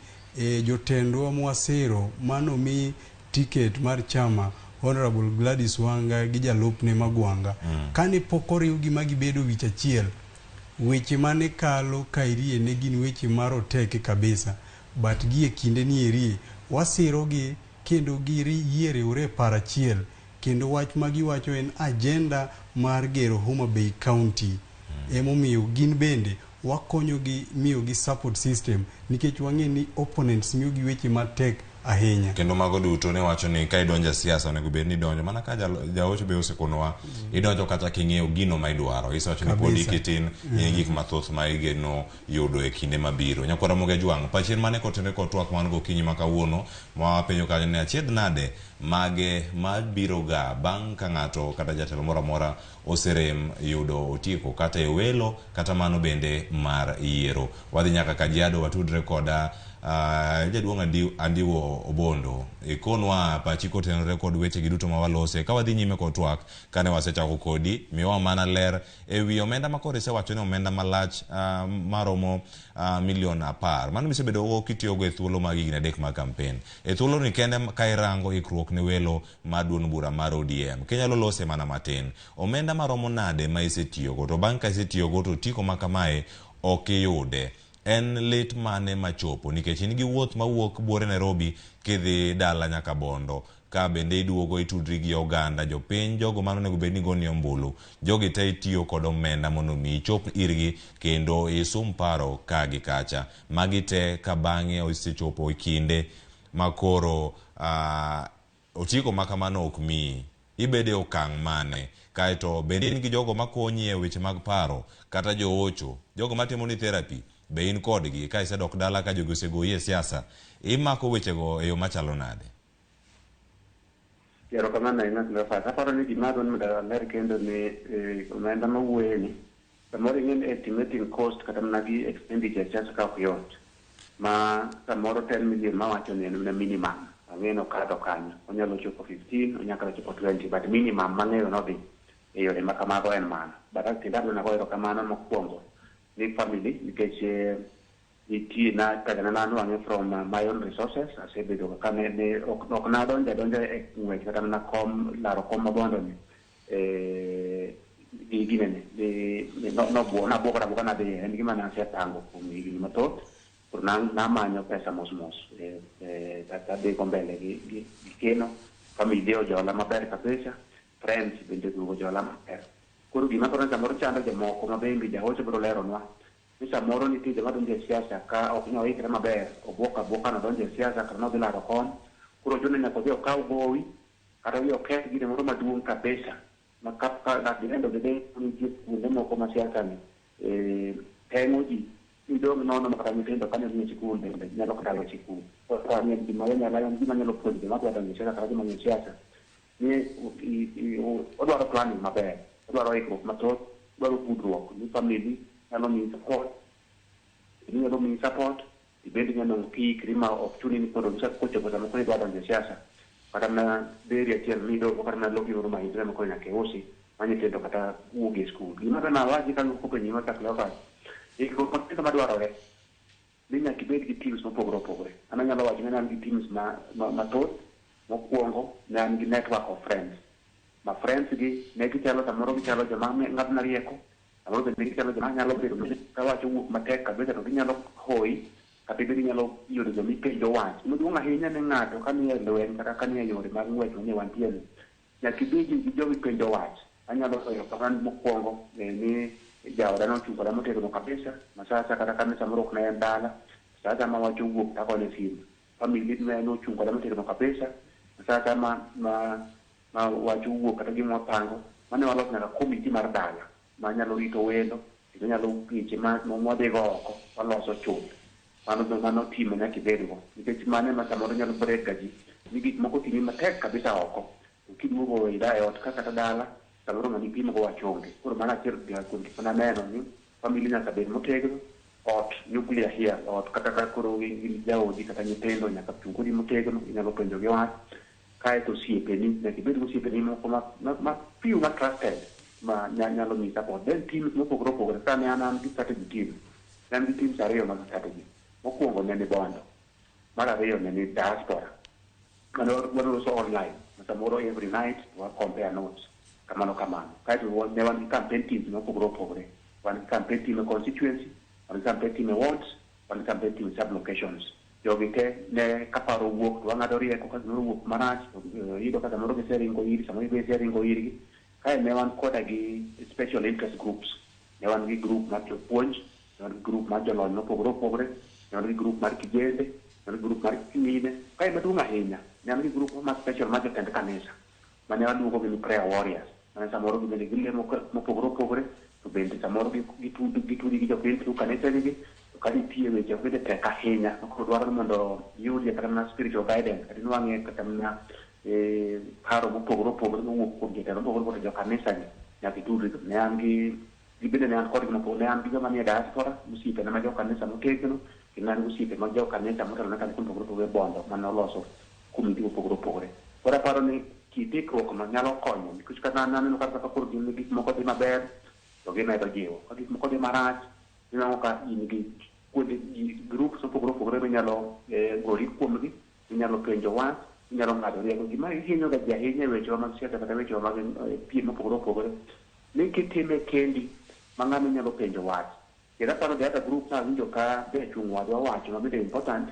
jotendwa mwasero manomi ticket mar chama Honorable Gladys Wanga gi jalupne Magwanga. Kane pok oriwgi ma gibedo wich achiel, weche mane kalo kaerie ne gin weche maroteke kabisa. But gi e kinde ni eri, wasirogi kendo giyie riwre e paro achiel. Kendo wach ma giwacho en agenda mar gero Homa Bay County. Emomiyo gin bende wakonyogi miyogi support system nikech wang'e ni opponents miyogi weche matek ahinya. Kendo mago duto ne wacho ni ka idonjo e siasa onego bed ni idonjo mana ka jaocho be osekonowa idonjo kata king'eyo gino ma idwaro. Isewacho ni podi kitin in gik mathoth ma igeno yudo e kinde mabiro. Nyakwar Ramogi Ajwang', pachien mane kotenore kod twak man gokinyi ma kawuono ma wapenjo kanyo ni achiedh nade mage mabiro ga bang' ka ng'ato kata jatelo moro amora oserem yudo otiko kata e welo kata mano bende mar yiero. Wadhi nyaka Kajiado watudre koda jaduong' Andiwo Obondo. Ikonwa pachi kotenore kod weche gi duto ma walose. Ka wadhi nyime kod twak, kane wasechako kodi, miwa mana ler e wi omenda ma koro isewacho ni omenda malach maromo milion 10. Mano misebedo go kitiyogo e thuolo mag higni 3 mag kampen. E thuolo ni kende ka irango ikruok ne welo mar duond bura mar ODM, kinyalo lose mana matin. Omenda maromo nade ma isetiyogo? To bang' ka isetiyogo to otiko ma kamae ok iyude. En lit mane machopo? Nikech in gi wuoth mawuok buore Nairobi kidhi dala nyaka Bondo. Ka bende iduogo itudri gi oganda, jopiny, jogo mano onego bed ni goni ombulu. Jogi te itiyo kod omenda mondo mi ichop irgi kendo isum paro ka gi kacha. Magi te ka bang'e osechopo e kinde ma koro otiko ma kamano ok miyi. Ibede okang' mane? Kaeto bende in gi jogo makonyi e weche mag paro kata joocho, jogo matimo ni therapy, be in kodgi ka isedok dala ka jogi osegoyi e siasa, imako wechego e yo machalo nade? Erokamano ahinya Cleophas. Aparo ni gima adwa ni mondo aler kendo ni omenda mawuoye ni samoro ing'e ni estimating cost kata mana gi expenditure siasa ka ok yot. Ma samoro 10 million mawacho ni en mana minimum. Ang'e ni okadho kanyo. Onyalo chopo 15, onyalo kata chopo 20, but minimum mang'eyo nodhi e yore ma kamago en mano. But kendo adwa nago erokamano mokwongo ni family nikech nitie na kaka ne nanwang'e from my own resources. Asebedo kaka ne ok nadonjo adonja e ng'wech kata mana kom laro kom mabondo ni gi ginene ni no nabuokora abuoka nadhiye. En gima nasepango kuom higni mathoth. Koro namanyo pesa mos mos tadhigo mbele gi keno. Family ojola maber kabisa, friends bende oduogo ojola maber. Koro gima koro samoro chando jomoko ma bende jahocho biro leronwa ni samoro nitie joma donjo e siasa ka ok nyal ikre maber, obuok abuoka nodonjo e siasa kata nodhi laro kom. Koro chuno ni nyaka odhi okaw gowi kata odhi oketh gine moro maduong' kabisa ma ka at the end of the day nitie kuonde moko ma siasa ni teng'o ji idong' nono ma kata nyithindo kane ni e sikul bende nyalo kata lo sikul. Koro en gima wanyalo en gima nyalo puonjo joma dwa donjo e siasa kata joma ng'eyo siasa ni odwaro planning maber, odwaro ikruok mathoth, odwaro tudruok ni family nyalo miyi support, inyalo miyi support, ibed nyalo kiikri ma ok chuni ni koro kochopo sama koro idwa donjo e siasa kata mana deri achiel midogo kata mana lopi moro ma in ema koro nyaka iusi ma nyithindo kata wuog e skul. Gima adwa nawachi kaluwore kopenjo ma Cleophas, ikruok mathindo madwarore ni nyaka ibed gi teams mopogore opogore. An anyalo wacho ni an gi teams mathoth. Mokwongo ne an gi network of friends. Ma friends gi ne gichalo samoro gichalo joma ng'adona rieko, samoro bende gichalo joma nyalo bedo kawacho wuok matek kabisa to ginyalo hoyi kata ibed inyalo yudo joma ipenjo wach. Maduong' ahinya ni ng'ato ka nie lweny kata ka nie yore mag ng'wech manie wantie ni, nyaka ibed gi joma ipenjo wach. Anyalo goyo erokamano mokwongo ni jaoda nochung' koda motegno kabisa ma sa asaya kata kane samoro ok ne en dala, sa asaya ma wach owuok tagone simu. Family ne nochung' koda motegno kabisa ma sa asaya ma wach owuok kata gima wapango, mane waloso nyaka komiti mar dala manyalo rito welo kendo nyalo weche ma mwadhigo oko waloso chuth. Mano team ma nyaka ibedgo nikech mano ema samoro nyalo break ga ji ni gik moko timi matek kabisa oko to kiduogo e ot ka kata dala samoro ng'ama ipimo go wach onge. Koro mano achiel kuom gik mananeno ni family nyaka bed motegno, ot nuclear here, ot kata ka koro in gi jaodi kata nyithindo nyaka chung' kodi motegno, inyalo penjo gi wach. Kaeto osiepeni, nyaka ibed gi osiepeni moko ma few ma trusted ma nyalo miyi support. Then teams mopogore opogore, kaka ne an gi strategy team, ne an gi teams ariyo mag strategy. Mokwongo ne ni Bondo, mar ariyo ne ni diaspora. Mane waloso online, ma samoro every night wa compare notes, kamano kamano. Kaeto ne wan gi campaign teams mopogore opogore. Wan gi campaign team e constituency, wan gi campaign team e wards, wan gi campaign team e sub locations. Jogi te ne kaparo wuok to wang'ado rieko ka gimoro owuok marach to iyudo ka samoro giseringo iri, samoro ibe iseringo irgi. Kae ne wan koda gi special interest groups. Ne wan gi group mar jopuonj, ne wan gi group mar jolony mopogore opogore, ne wan gi group mar kijende, ne wan gi group mar mine. Kae maduong' ahinya, ne wan gi group mar special mar jotend kanisa mane waluongo gi ni prayer warriors. Mane samoro gibende gilemo mopogore opogore, to bende samoro gitudi gi jopiny through kanisegi. To ka nitie weche bende tek ahinya ma koro dwaro ni mondo iyudie kata mana spiritual guidance, kata inwang'e kata mana paro mopogore opogore mowuok kuom jotelo mopogore opogore, jo kanisa gi nyaka itudri. Ne an gi gibende ne an kodgi mopogore, ne an gi joma nie diaspora, osiepena ma jo kanisa motegno, kendo ne an gi osiepe mag jo kanisa motelo ne kanisa mopogore opogore e Bondo mane oloso komiti mopogore opogore. Koro aparo ni kit ikruok no nyalo konyo nikech kata an aneno kata kaka koro gin gik moko dhi maber to gimedo jiwo, ka gik moko dhi marach inwang'o ka in gi kuonde groups mopogore opogore minyalo gori kuomgi, inyalo penjo wach, inyalo ng'ado rieko. Gima hinyo ga ji ahinya e wechewa mag siasa kata wechewa mag piem mopogore opogore ni kitime kendi ma ng'ama inyalo penjo wach. Kendo aparo the other group nawinjo ka jachung' wadwa owacho ma bende important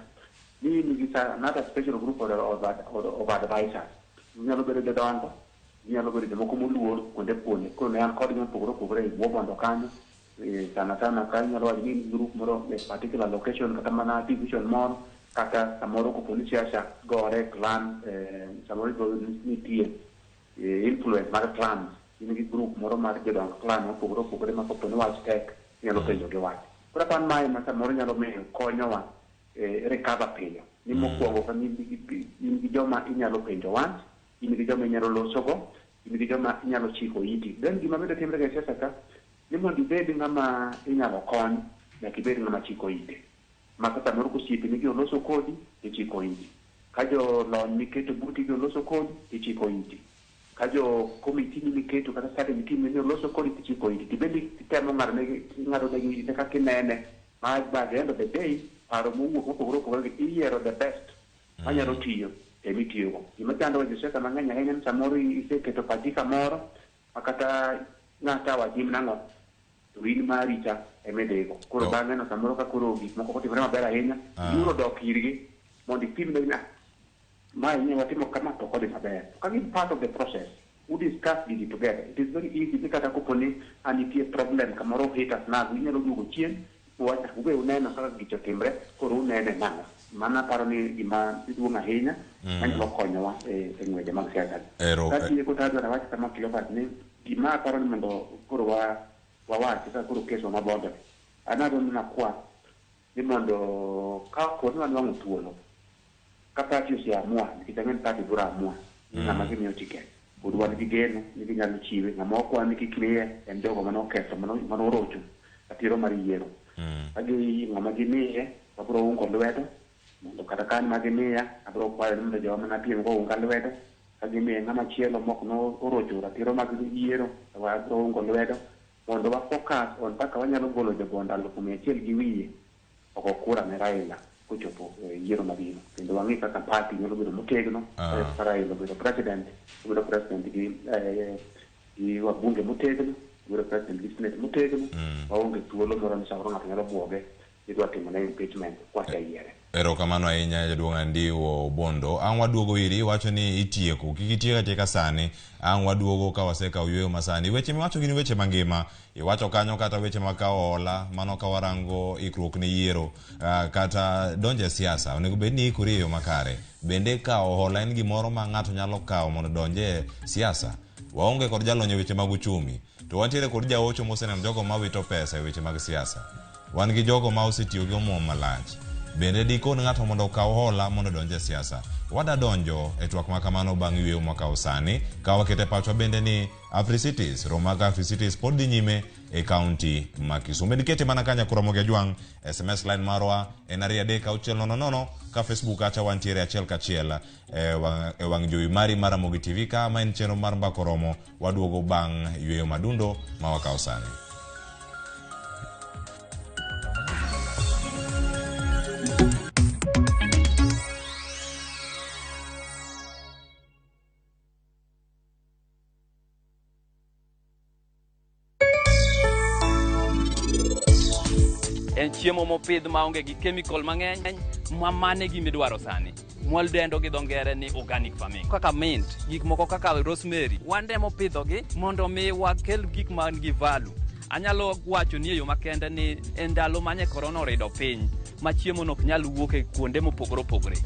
ni in gi another special group of advisors. Ginyalo bedo jodongo, ginyalo bedo jomoko moluor kuonde kuonde. Koro ne an kodgi mopogore opogore e bwo Bondo kanyo. Sana sana ka inyalo wacho ni in gi group moro e particular location kata mana division moro, kata samoro kopo ni siasa gore clan, samoro nitie influence mar clans, in gi group moro mar jodong clan mopogore opogore ma kopo ni wach tek inyalo penjo gi wach. Koro aparo mae ma samoro nyalo miyo konyowa recover piyo. Ni mokwongo ka in gi joma inyalo penjo wach, in gi joma inyalo losogo, in gi joma inyalo chiko iti. Then gima bende timre ga e siasa ka, ni mondo ibed ng'ama inyalo kony, nyaka ibed ng'ama chiko ite. Ma ka samoro kosiepeni gi oloso kodi, tichiko iti. Ka jolony miketo buti gi oloso kodi, tichiko iti. Ka jo komiti ni miketo kata strategy team ni oloso kodi, tichiko iti. Tibende itemo ng'ado negi, ing'ado negi ite kaka inene. Ma by the end of the day, paro mowuok mopogore opogore gi iyiero the best manyalo tiyo emitiyogo. Gima chandowa josiasa mang'eny ahinya ni samoro iseketo pachi kamoro ma kata ng'ata wajim nang'o to in mari cha emidhigo. Koro bang'e no samoro ka koro gik moko otimore maber ahinya, iluoro dok irgi mondo ipim negi ni mae ne watimo kama to ok odhi maber. To ka gin part of the process, we discuss gigi together. It is very easy ni kata kopo ni a nitie problem kamoro hit us now, inyalo duogo chien uwach ube uneno kaka gicha otimre, koro unene nang'o. Mano aparo ni gima duong' ahinya manyalo konyowa e ng'weje mag siasa. Katieko to adwaro awach kama Cleophas ni gima aparo ni mondo koro wawach kaka koro keswa ma Bondo ni. An adwaro ni nakwa ni mondo ka opo ni wanwang'o thuolo, ka party oseamua, nikech ang'e ni party biro amua ni ng'ama gimiyo ticket, pod wan gi geno ni ginyalo chiwe. Ng'ama okwa ni kik miye en jogo mane oketho, mane orocho ratiro mar yiero. Ka gi ng'ama gimiye, wabiro ungo lwedo mondo kata ka an ma gimiya, abiro kwayo ni mondo jowa mane apiem go ounga lwedo. Ka gimiye ng'ama chielo mok no orocho ratiro mag yiero, wabiro ungo lwedo mondo wa focus on kaka wanyalo golo jobondo 100,000 gi wiye ogo kura ne Raila kochopo yiero mabiro. Kendo wang'i kaka party nyalo bedo motegno, ka Raila obedo president, obedo president gi wabunge motegno, obedo president gi senate motegno, waonge thuolo moro ni samoro ng'ato nyalo buoge ni dwa timo ne impeachment kwaseyiere. Erokamano ahinya jaduong' Andiwo Obondo. Ang' waduogo iri, iwacho ni itieko. Kik itiek atieka sani. Ang' waduogo ka wasekawo yueyo masani. Weche miwacho gin weche mangima. Iwacho kanyo kata weche mag kawo hola, mano ka warango ikruok ne yiero, kata donjo e siasa. Onego bed ni ikori e yo makare. Bende kawo hola en gimoro ma ng'ato nyalo kawo mondo odonj e siasa? Waonge kod jalony e weche mag uchumi. To wantiere kod jaocho moseneno jogo mawito pesa e weche mag siasa. Wan gi jogo ma osetiyo gi omuom malach. Bende dikon ng'ato mondo okaw hola mondo odonj e siasa? Wada donjo e twak ma kamano bang' yueyo mwakawo sani, ka waketo e pachwa bende ni Africities, romo mag Africities pod dhi nyime e kaunti ma Kisumu. Med kete mana kanya Ramogi Ajwang', SMS line marwa en 23600, ka Facebook kacha wantiere achiel kachiel e wang' jowi mari mar Ramogi TV ka ma en chenro mar Mbaka Oromo. Waduogo bang' yueyo madundo ma wakawo sani. En chiemo mopidh maonge gi chemical mang'eny ma mane gimidwaro sani. Mwadendo gi dho ngere ni organic farming. Kaka mint, gik moko kaka rosemary, wandemo pidhogi mondo mi wakel gik man gi value. Anyalo wacho ni e yo makende ni e ndalo manye korona orido piny ma chiemo no ok nyal wuok e kuonde mopogore opogore.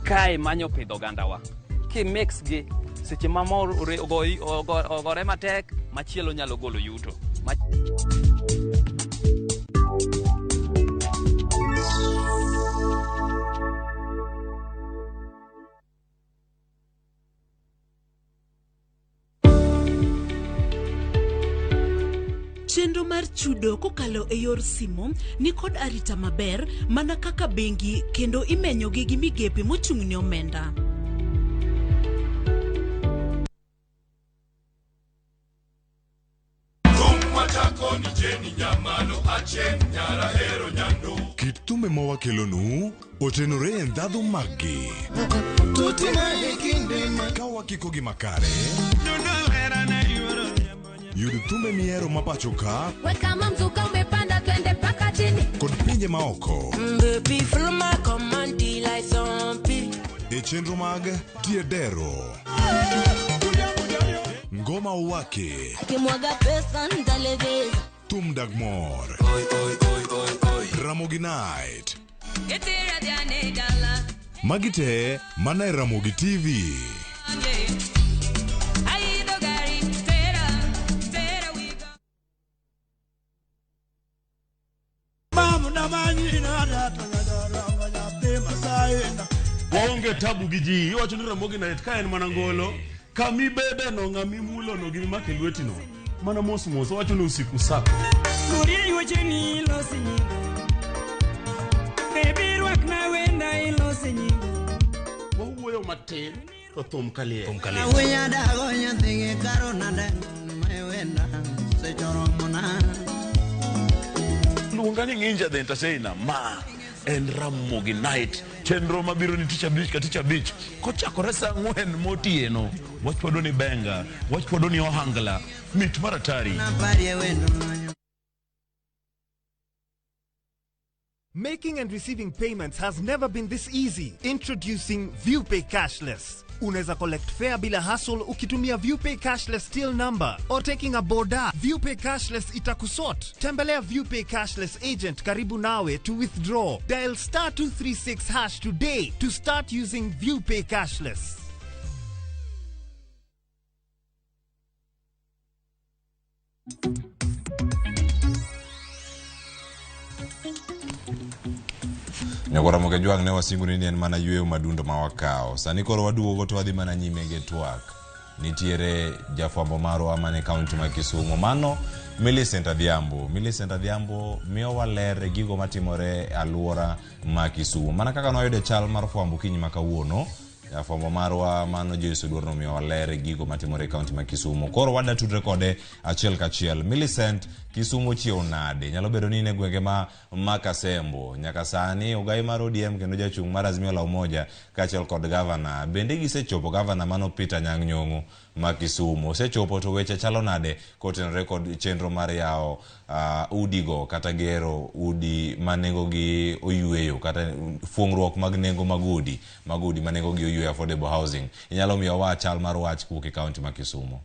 Kae manyo pidho ogandawa. Ki mix gi seche ma mor ogore matek machielo nyalo golo yuto. Chenro mar chudo kokalo e yor simo ni kod arita maber mana kaka bengi kendo imenyogi gi migepe mochung' ne omenda. Kit thumbe ma wakelonu otenore e ndhadhu maggi. Ka wakikogi makare, yud thumbe mihero ma pacho ka Weka mzuka umepanda twende mpaka chini. kod pinje maoko Baby, follow my command like zombie. e chenro mag Tiedero. Ngoma Uwake, Kimwaga pesa ntaleveza. Thum Dag Mor, Ramogi Night. Magi te mana e Ramogi TV. Waonge tabu gi ji iwacho ni Ramogi Night ka en mana ngolo kamibede no ng'amimulo no gi mimako e lweti no mana mos mos owacho ni usiku sako Lurie wecheni ilosi nyinga. Baby rwakna wenda ilosi nyinga. Wawuoyo matin to thum kaliel. Awunya dago nyathigi karo nade maiwenda sechoromona. Luonga ni Nginja the Entertainer ma en Ramogi Night chenro mabiro ni tich abich ka tich abich kochakore saa ang'wen motieno wachwado ni benga wachwado ni ohangla mit mar atari. Naparie wendo manyo. Making and receiving payments has never been this easy. Introducing ViewPay Cashless. Unaweza collect fare bila hassle ukitumia ViewPay Cashless till number or taking a boda. ViewPay Cashless itakusort. Tembelea ViewPay Cashless agent karibu nawe to withdraw. Dial star 236 hash today to start using ViewPay Cashless. Nyakwa Ramogi Ajwang' ne wasingo ni en mana yweyo madundo ma wakawo. Sani koro waduogo to wadhi mana nyime gi twak. Nitiere jafwambo marwa mane kaunti ma Kisumu. Mano Millicent Adhiambo. Millicent Adhiambo miyowa ler e gigo matimore e alwora ma Kisumu. Mana kaka nwayudo e chal mar fwambo kinyi ma kawuono, jafwambo marwa mano Joyce Oduor nomiyowa ler e gigo matimore e kaunti ma Kisumu. Koro wadwa tudre kode achiel kachiel. Millicent, Kisumu chiew nade? Nyalo bedo ni in e gwenge ma Makasembo. Nyaka sani ogai mar ODM kendo jachung' mar Azimio la Umoja kaachiel kod gavana. Bende gisechopo gavana mano Peter Anyang' Nyong'o ma Kisumu. Osechopo to weche chalo nade kotenore kod chenro mar yawo udigo kata gero udi ma nengogi oyweyo kata fuong'ruok mag nengo mag udi ma nengogi oyweyo affordable housing. Inyalo miyowa chal mar wach kowuok e kaunti ma Kisumu.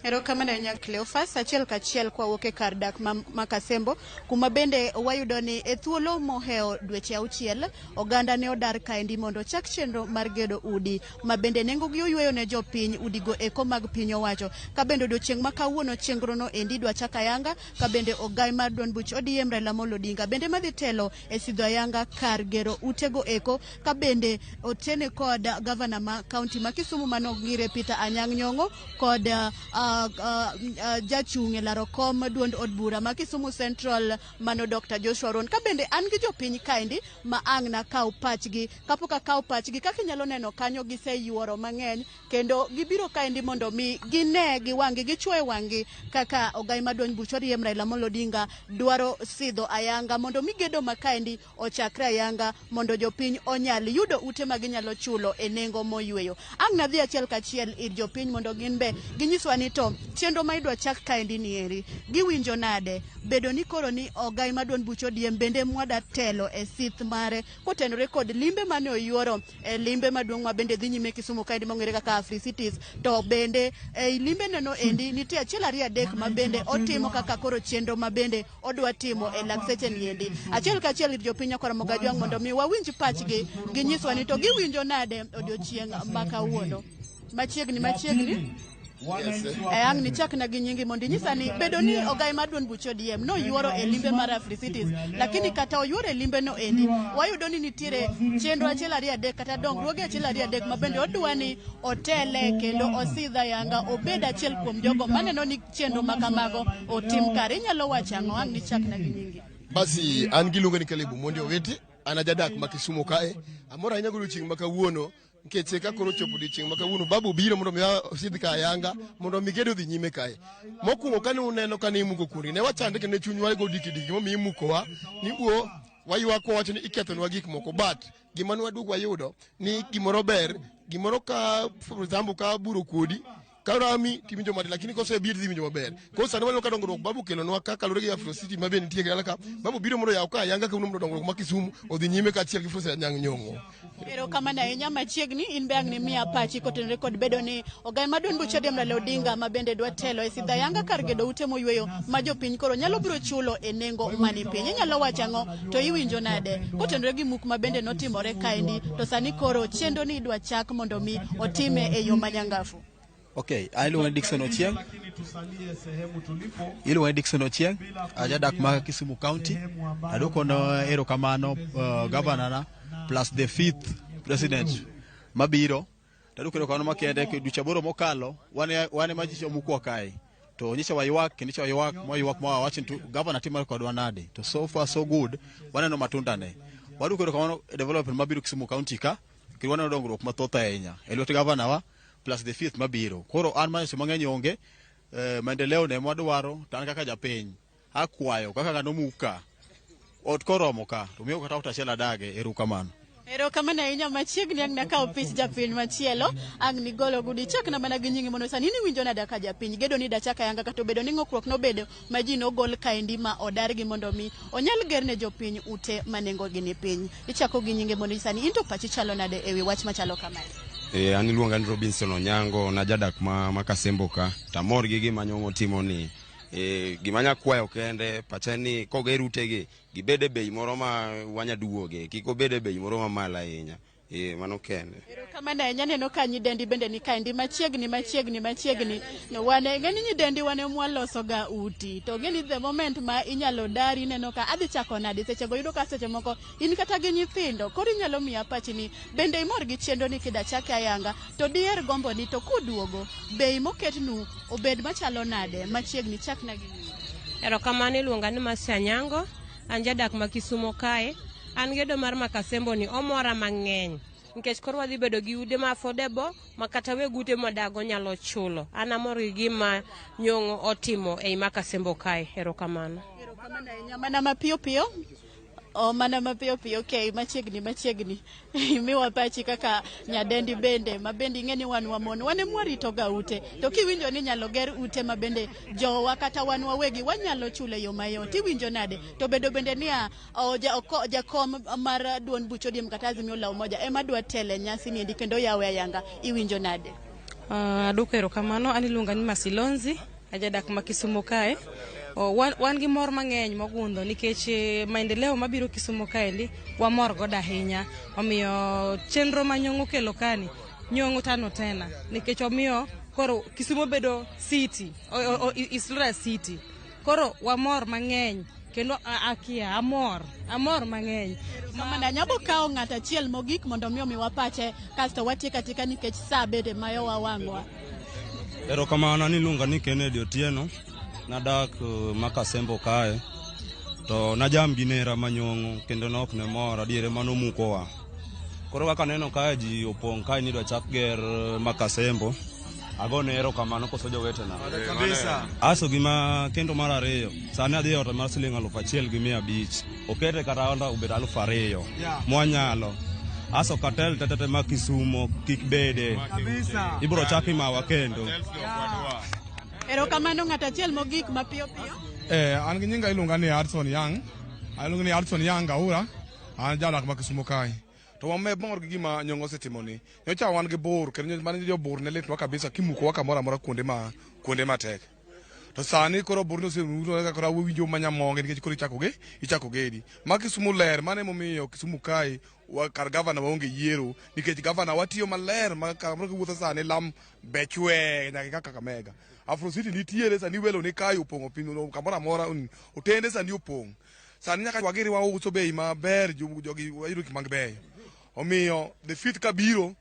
Erokamano ahinya Cleophas, achiel kachiel kwawuok e kar dak ma Kasembo, kuma bende wayudo ni e thuolo mohewo dweche auchiel, oganda ne odar kaendi mondo ochak chenro mar gedo udi ma bende nengogi oyweyo ne jopiny udigo eko mag piny owacho. Ka bende odiochieng' ma kawuono chenrono endi dwa chak ayanga, ka bende ogai mar duond buch ODM Raila Amolo Odinga bende madhi telo e sidho ayanga kar gero utego eko, ka bende otene kod gavana ma kaunti ma Kisumu mano ng'ire Peter Anyang' Nyong'o kod jachung' e laro kom duond od bura ma Kisumu Central mano Dr. Joshua Ron. Ka bende an gi jopiny kaendi ma ang' nakaw pachgi, kapok akaw pachgi kaka inyalo neno kanyo giseyuoro mang'eny kendo gibiro kaendi mondo mi gine gi wang'gi gichwoe wang'gi kaka ogai ma duond buch ODM Raila Amolo Odinga dwaro sidho ayanga mondo mi gedo ma kaendi ochakre ayanga mondo jopiny onyal yudo ute ma ginyalo chulo e nengo moyweyo. Ang' nadhi achiel kachiel ir jopiny mondo gin be ginyiswa ni to to chenro ma idwa chak kaendi ni eri giwinjo nade bedo ni koro ni ogai ma duond buch ODM bende mwada telo e sith mare kotenore kod limbe mane oyuoro e limbe maduong' ma bende dhi nyime Kisumu kaendi mong'ere kaka Africities to bende ei limbe neno endi nitie achiel ariyo adek ma bende otimo kaka koro chenro ma bende odwa timo e lak seche ni endi achiel kachiel ir jopiny Ramogi Ajwang' mondo mi wawinj pachgi ginyiswa ni to giwinjo nade odiochieng' ma kawuono. Machiegni machiegni. E ang' nichakna gi nyingi mondo inyisa ni bedo ni ogai mar duond buch ODM noyuoro e limbe mar Africities, lakini kata oyuoro e limbe no endi wayudo ni nitiere chenro achiel ariyo adek kata dongruoge achiel ariyo adek ma bende odwa ni otele kendo osidh ayanga obed achiel kuom jogo maneno ni chenro ma kamago otim kare. Inyalo wacho ang'o? Ang' nichakna gi nyingi. Basi an giluonga ni Caleb Omondi Owiti, an ajadak ma Kisumu kae. Amor ahinya godiochieng' ma kawuono nikech ka koro ochopo odiochieng' ma kawuono babu biro mondo mi osidh ka ayanga mondo mi gedo odhi nyime kae. Mokwongo kane uneno kane imuko kundi ne wachande kendo chunywa go dikidiki momiyo imukowa ni wuo waywak wawacho ni ikethonwa gik moko but gima ne waduogo wayudo ni gimoro ber gimoro ka for example ka buro kuodi ka rami tiwinjo matin lakini kosebiro tidhi winjo maber. Koro sani waneno ka dongruok babu okelonwa ka kaluwore gi Afro City ma be nitie dala ka babu biro mondo oyaw ka ayanga kawuono mondo dongruok ma Kisumu odhi nyime kaachiel gi fursa ya Anyang' Nyong'o. Erokamano ahinya machiegni in be ang' nimiya pachi kotenore kod bedo ni ogai ma duond buch ODM Raila Odinga ma bende dwa telo e sidho ayanga kar gedo ute moyweyo ma jopiny koro nyalo biro chulo e nengo mani piny. Inyalo wacho ang'o to iwinjo nade kotenore gi muk ma bende notimore kaendi to sani koro chenro ni idwa chak mondo mi otime e yo manyangafu. Okay, an iluonga ni Dickson Ochieng. Iluonga ni Dickson Ochieng, ajadak ma Kisumu County. Aduoko no erokamano governor na plus the fifth president mabiro. Taduoko erokamano makende dweche aboro mokalo wan ema ji omukwa kae. To nyicha waywak kendo nyicha waywak mwaywak mwa wacho ni to governor timore kodwa nade. To so far so good, waneno matunda ne. Waduoko erokamano e development mabiro Kisumu County ka, kendo waneno dongruok mathoth ahinya. E lwet governor wa plus the fifth mabiro. Koro an manyo mang'eny onge, maendeleo ne mwadwaro, to an kaka japiny, akwayo kaka ng'ano muka, ot koromo ka, to miyo kata ot achiel adage, erokamano. Erokamano ahinya machiegni ang' nakawo pich japiny machielo ang' nigolo gudi chakna mana gi nyingi mondo sani in iwinjo nade ka japiny gedo ni dachak ayanga kata obedo ni ng'okruok nobedo ma ji nogol kaendi ma odargi mondo mi onyal gerne jopiny ute ma nengogi ni piny. Ichako gi nyinge mondo sani in to pachi chalo nade ewi wach machalo kamae? An iluonga ni Robinson Onyango, najadak ma Kasembo ka. Tamor gi gima Nyong'o timo ni. Gima anya kwayo kende pacha en ni koger utegi gibed e bei moro ma wanyaduoge, kik obed e bei moro mamalo ahinya. Mano kende. Erokamano ahinya neno ka nyidendi bende ni kaendi machiegni machiegni machiegni. No wane ng'eni nyidendi wane mwaloso ga uti. To ng'eni the moment ma inyalo dari ineno ka adhi chako nade sechego yudo ka seche moko in kata gi nyithindo koro inyalo miya pachi ni bende imor gi chenro ni kida chake ayanga to diher gombo ni to kuduogo bei moketnu obed machalo nade machiegni chakna gi nyingi. Erokamano iluonga ni Mercy Anyango, an jadak ma Kisumo kae. An gedo mar Makasembo ni omora mang'eny nikech koro wadhi bedo gi ute ma affordable ma kata weg ute madago nyalo chulo. An amor gi gima Nyong'o otimo ei Makasembo kae. Erokamano. Erokamano ahinya mana mapiyo piyo. O mana mapiyo piyo okay machiegni machiegni imiwa pachi kaka nyadendi bende ma bende ing'e ni wan wamon wan ema warito ga ute to kiwinjo ni inyalo ger ute ma bende jowa kata wan wawegi wanyalo chulo e yo mayot iwinjo nade to bedo bende niya jakom mar duond buch ODM kata Azimio la Umoja ema dwa tele nyasi ni endi kendo yawe ayanga iwinjo nade? Aduoko erokamano an iluonga ni Masilonzi ajadak ma Kisumu kae. Wan gi mor mang'eny mogundho nikech maendeleo mabiro Kisumu kaendi wamor godo ahinya. Omiyo chenro ma Nyong'o kelo kani, Nyong'o tano tena nikech omiyo koro Kisumu bedo city, Islora city. Koro wamor mang'eny kendo akia amor, amor mang'eny. Kamano anyabo kawo ng'at achiel mogik mondo mi omiwa pache kasto watiek atika nikech sa bende mayowa wang'wa. Erokamano an iluonga ni Kennedy Otieno, nadak Makasembo kae to najam gi nera manyong'o kendo ne ok ne mor adier mano mukowa. Koro kaka aneno kae ji opong' kae ni idwa chak ger Makasembo, agone erokamano koso jowetena. Kabisa. Aso gima kendo mar ariyo, sani adhi e ot mar siling 1500, okete kata onda obed 2000 mwanyalo. Aso katel tetete ma Kisumo kik bede. Kabisa. Ibro chak imawa kendo. Erokamano ng'at achiel mogik mapiyo piyo. An gi nyinga iluonga ni Hudson Young. Iluonga ni Hudson Young Aura. An jadak ma Kisumo kae. To wamor gi gima Nyong'o osetimo ni. Nyocha wan gi bur kendo mane jobur ne litnwa kabisa kimukowa kamoro amora kuonde matek. To sani koro burni oserumo kaka koro wawinjo manyamonge nikech koro ichako gedi. Ma Kisumu ler, mano emomiyo Kisumu kae kar gavana waonge yiero nikech gavana watiyo maler ma kamoro kiwuotho sani lam bechwe nyaka kaka Kakamega. Afro City nitiere sani welo ni kae opong'o piny kamoro amora otende sani opong'. Sani nyaka wagiri wauso bei maber jogi wayudo gik mabeyo. Omiyo the fifth kabiro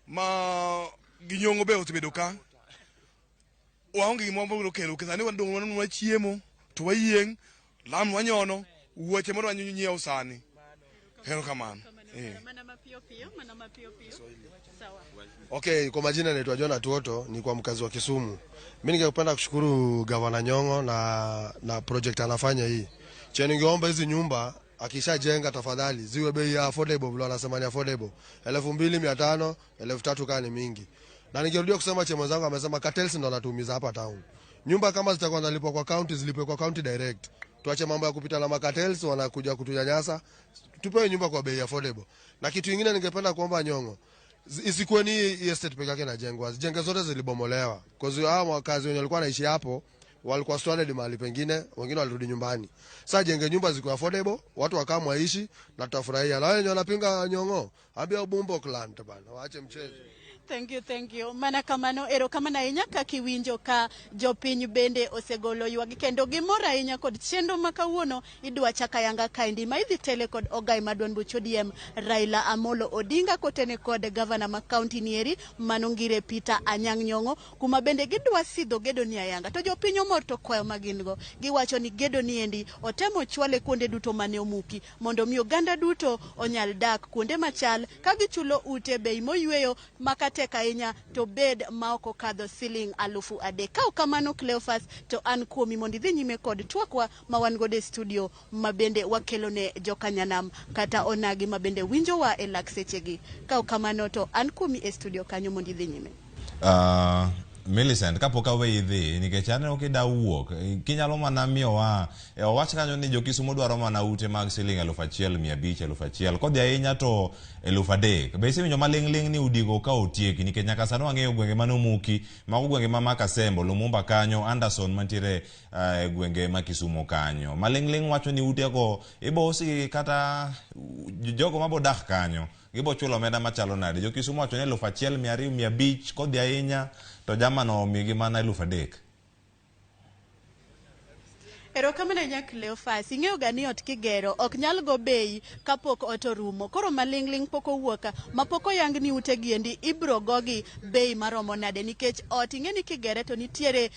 ma gi Nyong'o be osebedo ka waonge gima wabiro kelo sani wadong' wan wachiemo to wayieng' lam wanyono wuoche mondo wanyiew sani. Erokamano. Mana mapiyo piyo, mana mapiyo piyo. Sawa. Okay, kwa majina naitwa John Atuoto, ni kwa mkazi wa Kisumu. Mimi ningependa kushukuru Gavana Nyong'o na project anafanya hii. Che ningeomba hizi nyumba akishajenga tafadhali ziwe bei ya affordable, vile wanasema ni affordable. 2500, 3000 kama ni mingi. Na ningerudia kusema che mwenzangu amesema cartels ndo wanatuumiza hapa town. Nyumba kama zitakuwa zinalipwa kwa county, zilipwe kwa county direct. Tuache mambo ya kupita na macartels wanakuja kutunyanyasa. Tupewe nyumba kwa bei affordable. Na kitu kingine ningependa kuomba Nyong'o, isikuwe ni hii estate peke yake inajengwa, zijenge zote zilibomolewa. Cause hao wakazi wenye walikuwa wanaishi hapo walikuwa stranded mahali pengine, wengine walirudi nyumbani. Sasa jenge nyumba ziko affordable, watu wakaa waishi na tutafurahia. Na wenye wanapinga Nyong'o, ambia Ubumbo clan bana, waache mchezo. Thank you, thank you. Mana kamano, erokamano ahinya kaka iwinjo ka jopiny bende osegolo ywagi kendo gimor ahinya kod chenro ma kawuono idwa chak ayanga kaendi ma idhi tele kod ogai ma duond buch ODM Raila Amolo Odinga kotene kod gavana ma kaunti nieri mano Ngire Peter Anyang' Nyong'o kuma bende gidwa sidho gedo ni ayanga. To jopiny omor to kwayo ma gin go giwacho ni gedo ni endi otemo chwale kuonde duto mane omuki mondo mi oganda duto onyal dak kuonde machal ka gichulo ute bei moyweyo makate ahinya to bed ma ok okadho siling 3000. Ka ok kamano Cleophas, to an kuomi mondo idhi nyime kod twakwa ma wan godo e studio ma bende wakelo ne jokanyanam kata onagi ma bende winjowa e lak sechegi. Ka ok kamano to an kuomi e studio kanyo mondo idhi nyime. Millicent, kapok aweyi dhi nikech aneno kida wuok, kinyalo mana miyowa owach kanyo ni jo-Kisumu dwaro mana ute mag siling 1500, 1000 kodhi ahinya to 3000. Be isewinjo maling'ling' ni udigo ka otieki nikech nyaka sani wang'eyo gwenge mane omuki, mago gwenge ma Makasembo, Lumumba kanyo, Anderson mantiere e gwenge ma Kisumu kanyo. Maling'ling' wacho ni utego ibo usgi kata jogo mabo dak kanyo gibo chulo omenda machalo nade. Jo-Kisumu wacho ni 1200, 500 kodhi ahinya to jamano omigi mana 3000. Erokamano ahinya Cleophas. Ing'eyo ga ni ot kigero ok nyal go bei kapok ot orumo. Koro maling'ling' pok owuok ma pok oyang ni ute gi endi ibro gogi bei maromo nade nikech ot ing'e ni kigere to nitiere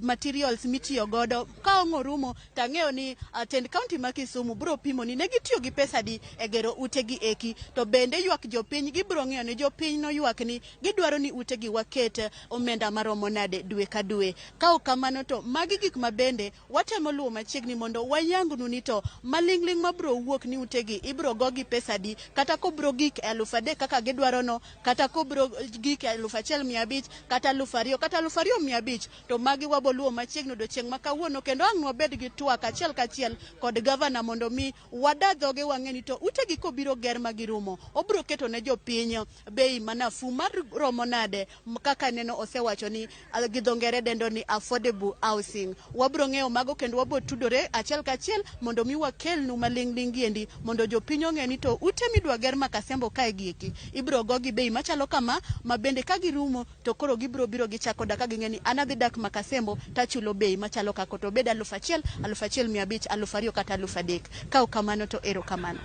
materials mitiyo godo. Ka ong' orumo to ang'eyo ni tend county ma Kisumu bro pimo ni ne gitiyo gi pesa di e gero ute gi eki. To bende ywak jopiny gibro ng'eyo ni jopiny noywak ni gidwaro ni ute gi waket omenda maromo nade dwe ka dwe. Ka ok kamano to magi gik ma bende watemo luwo machiegni mondo wayangnu ni to maling'ling' mabro wuok ni utegi ibro gogi pesa di kata kobro gik 3000 kaka gidwaro no kata kobro gik 1500 kata 2000 kata 2500 to magi wabo luwo machiegni odiochieng' ma kawuono kendo ang' wabed gi twak achiel kachiel kod gavana mondo mi wada dhoge wang'e ni to utegi kobiro ger ma girumo obro keto ne jopiny bei manafuu mar romo nade kaka neno osewacho ni gi dho ngere dendo ni affordable housing. Wabro ng'eyo mago kendo wabro tudore achiel kachiel mondo mi wakelnu maling'ling' giendi mondo jopiny ong'e ni to ute midwa ger Makasembo kae gieki ibro gogi bei machalo kama ma bende ka girumo to koro gibro biro gichako dak ka ging'e ni an adhi dak Makasembo tachulo bei machalo kako to obed 1000, 1500, 2000 kata 3000. Ka ok kamano to erokamano.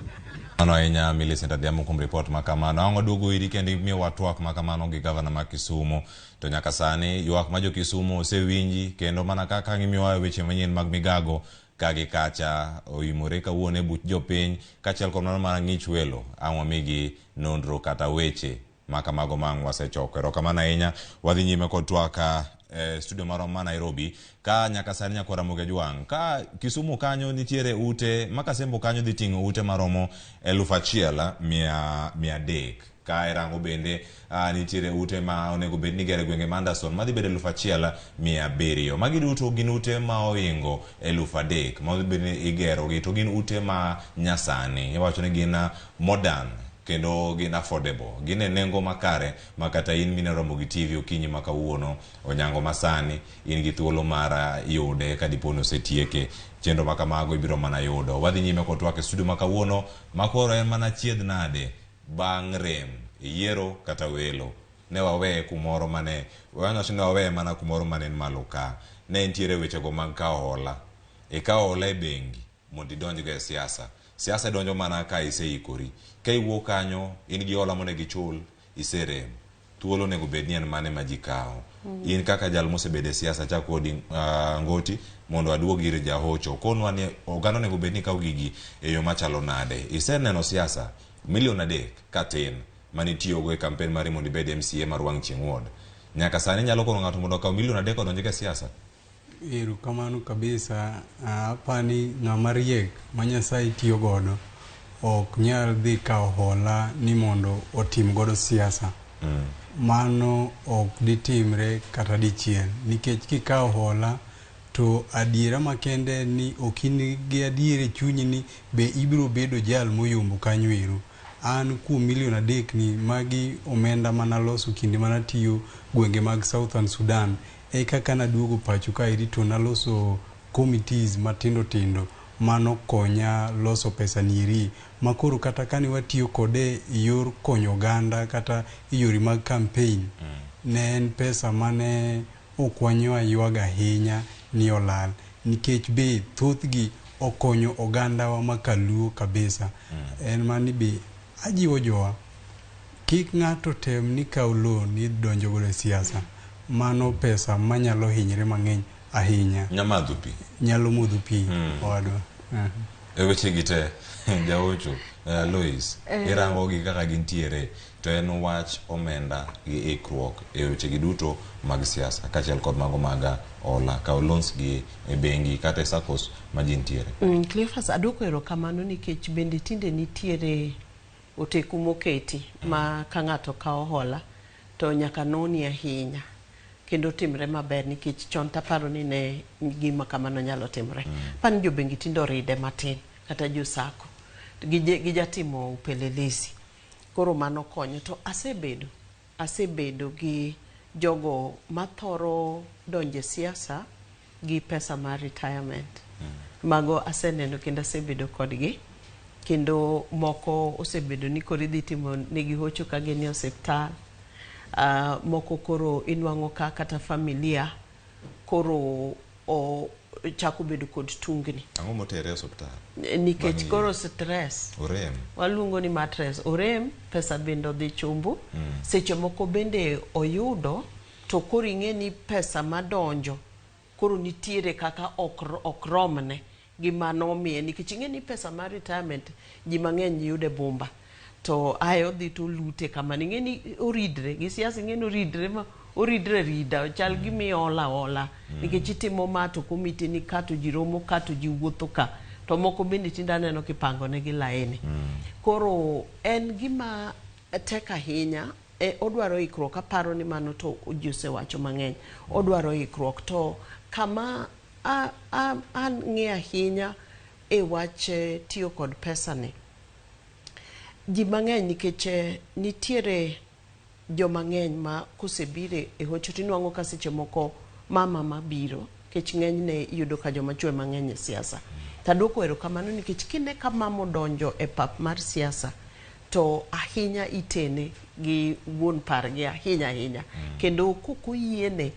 Mano ahinya Millicent Adhiambo kuom ripot ma kamano. Ang' waduogo iri kendo imiyowa twak ma kamano gi gavana ma Kisumu. To nyaka sani ywak ma jo Kisumu osewinji kendo mana kaka gimiyowa weche manyien mag migago ka gi kacha oimore kawuono e buch jopiny kaachiel kod mano mar ng'ich welo ang' wamigi nonro kata weche ma kamago ma ang' wasechoko. Erokamano ahinya. Wadhi nyime kod twak e studio marwa ma Nairobi ka nyaka sani nyakwar Ramogi Ajwang' ka Kisumu kanyo nitiere ute Makasembo kanyo dhi ting'o ute maromo 1300. Ka irango bende nitiere ute ma onego bed ni igero e gwenge ma Anderson madhi bedo 1700. Magi duto gin ute ma ohingo 3000 ma odhi bed ni igerogi to gin ute ma nyasani. Iwacho ni gin modern kendo gin affordable. Gin e nengo makare ma kata in mineno Ramogi TV okinyi ma kawuono onyango masani in gi thuolo mar yude ka dipo ni osetieke. Chenro ma kamago ibiro mana yudo. Wadhi nyime kod twak e studio ma kawuono ma koro en mana chiedh nade bang' rem e yiero kata welo. Ne waweye kumoro mane wawacho ni waweye mana kumoro mane en malo ka. Ne nitiere wechego mag kawo hola. Ikawo hola e bengi mondo idonjgo e siasa. Siasa idonjo mana ka iseikori. Ka iwuok kanyo in gi hola monego ichul, iserem. Thuolo onego bed ni en mane ma ji kawo. In kaka jal mosebedo e siasa achak kodi Ngoti mondo aduog ir Jahocho. Konwa ni oganda onego bed ni kawo gigi e yo machalo nade. Iseneno siasa milion 3 katin mane itiyogo e kampen mari mondo ibed MCA mar Wang' Chieng' Ward. Nyaka sani inyalo kono ng'ato mondo okaw milion 3 odonjgo e siasa? Erokamano kabisa. Apani ng'ama riek ma Nyasaye tiyo godo ok nyal dhi kawo hola ni mondo otim godo siasa. Mano ok ditimre kata dichiel nikech kikawo hola to adiera makende en ni ok in gi adier e chunyi ni be ibiro bedo jal moyombo kanyo ero. An kuom milion 3 ni magi omenda manaloso kinde manatiyo gwenge mag Southern Sudan eka kanaduogo pacho kaeri to naloso committees matindo tindo manokonya loso pesa nieri makoro kata kane watiyo kode e yor konyo oganda kata e yore mag campaign ne en pesa mane ok wanywa ywag ahinya ni olal nikech be thothgi okonyo ogandawa ma kaluo kabisa. En mani be ajiwo jowa kik ng'ato tem ni kaw loan ni donjo godo e siasa. Mano pesa manyalo hinyre mang'eny ahinya. Nyamadho pi. Nyalo modho pi owadwa. E weche gi te Jaocho, Lois, irango gi kaka gintiere to en wach omenda gi ikruok e weche gi duto mag siasa kaachiel kod mago mag hola, kawo loans gi e bengi kata e SACCOs ma ji nitiere. Cleophas, aduoko erokamano nikech bende tinde nitiere oteku moketi ma ka ng'ato kawo hola to nyaka noni ahinya kendo timre maber nikech chon taparo ni ne gima kamano nyalo timre. Aparo ni jobengi tinde oride matin kata jo SACCO gijatimo upelelezi koro mano konyo. To asebedo gi jogo mathoro donje siasa gi pesa mar retirement. Mago aseneno kendo asebedo kodgi kendo moko osebedo ni koro idhi timo negi hocho ka gin e osiptal. Moko koro inwang'o ka kata familia koro ochako bedo kod tungni. Ang'o motere e osiptal? Nikech koro stress. Orem. Waluongo ni matres. Orem, pesa bende odhi chumbu. Seche moko bende oyudo to koro ing'e ni pesa madonjo koro nitiere kaka ok romne gi manomiye nikech ing'e ni pesa mar retirement ji mang'eny yude bumba to ae odhi to olute kamano. Ing'e ni oridre gi siasa, ing'e ni oridre ma oridre rida ochal gima iola ola nikech itimo ma to komiti ni ka to ji romo ka to ji wuotho ka to moko bende tinde aneno kipango negi laini. Koro en gima tek ahinya. Odwaro ikruok. Aparo ni mano to ji osewacho mang'eny. Odwaro ikruok to kama ang'e ahinya e wach tiyo kod pesa ni ji mang'eny nikech nitiere joma ng'eny ma kosebiro e hocho tinwang'o ka seche moko mama mabiro nikech ng'enyne iyudo ka joma chwo mang'eny e siasa. Taduoko erokamano nikech kine ka mama odonjo e pap mar siasa to ahinya itene gi wuon pargi ahinya ahinya. Kendo kokoyiene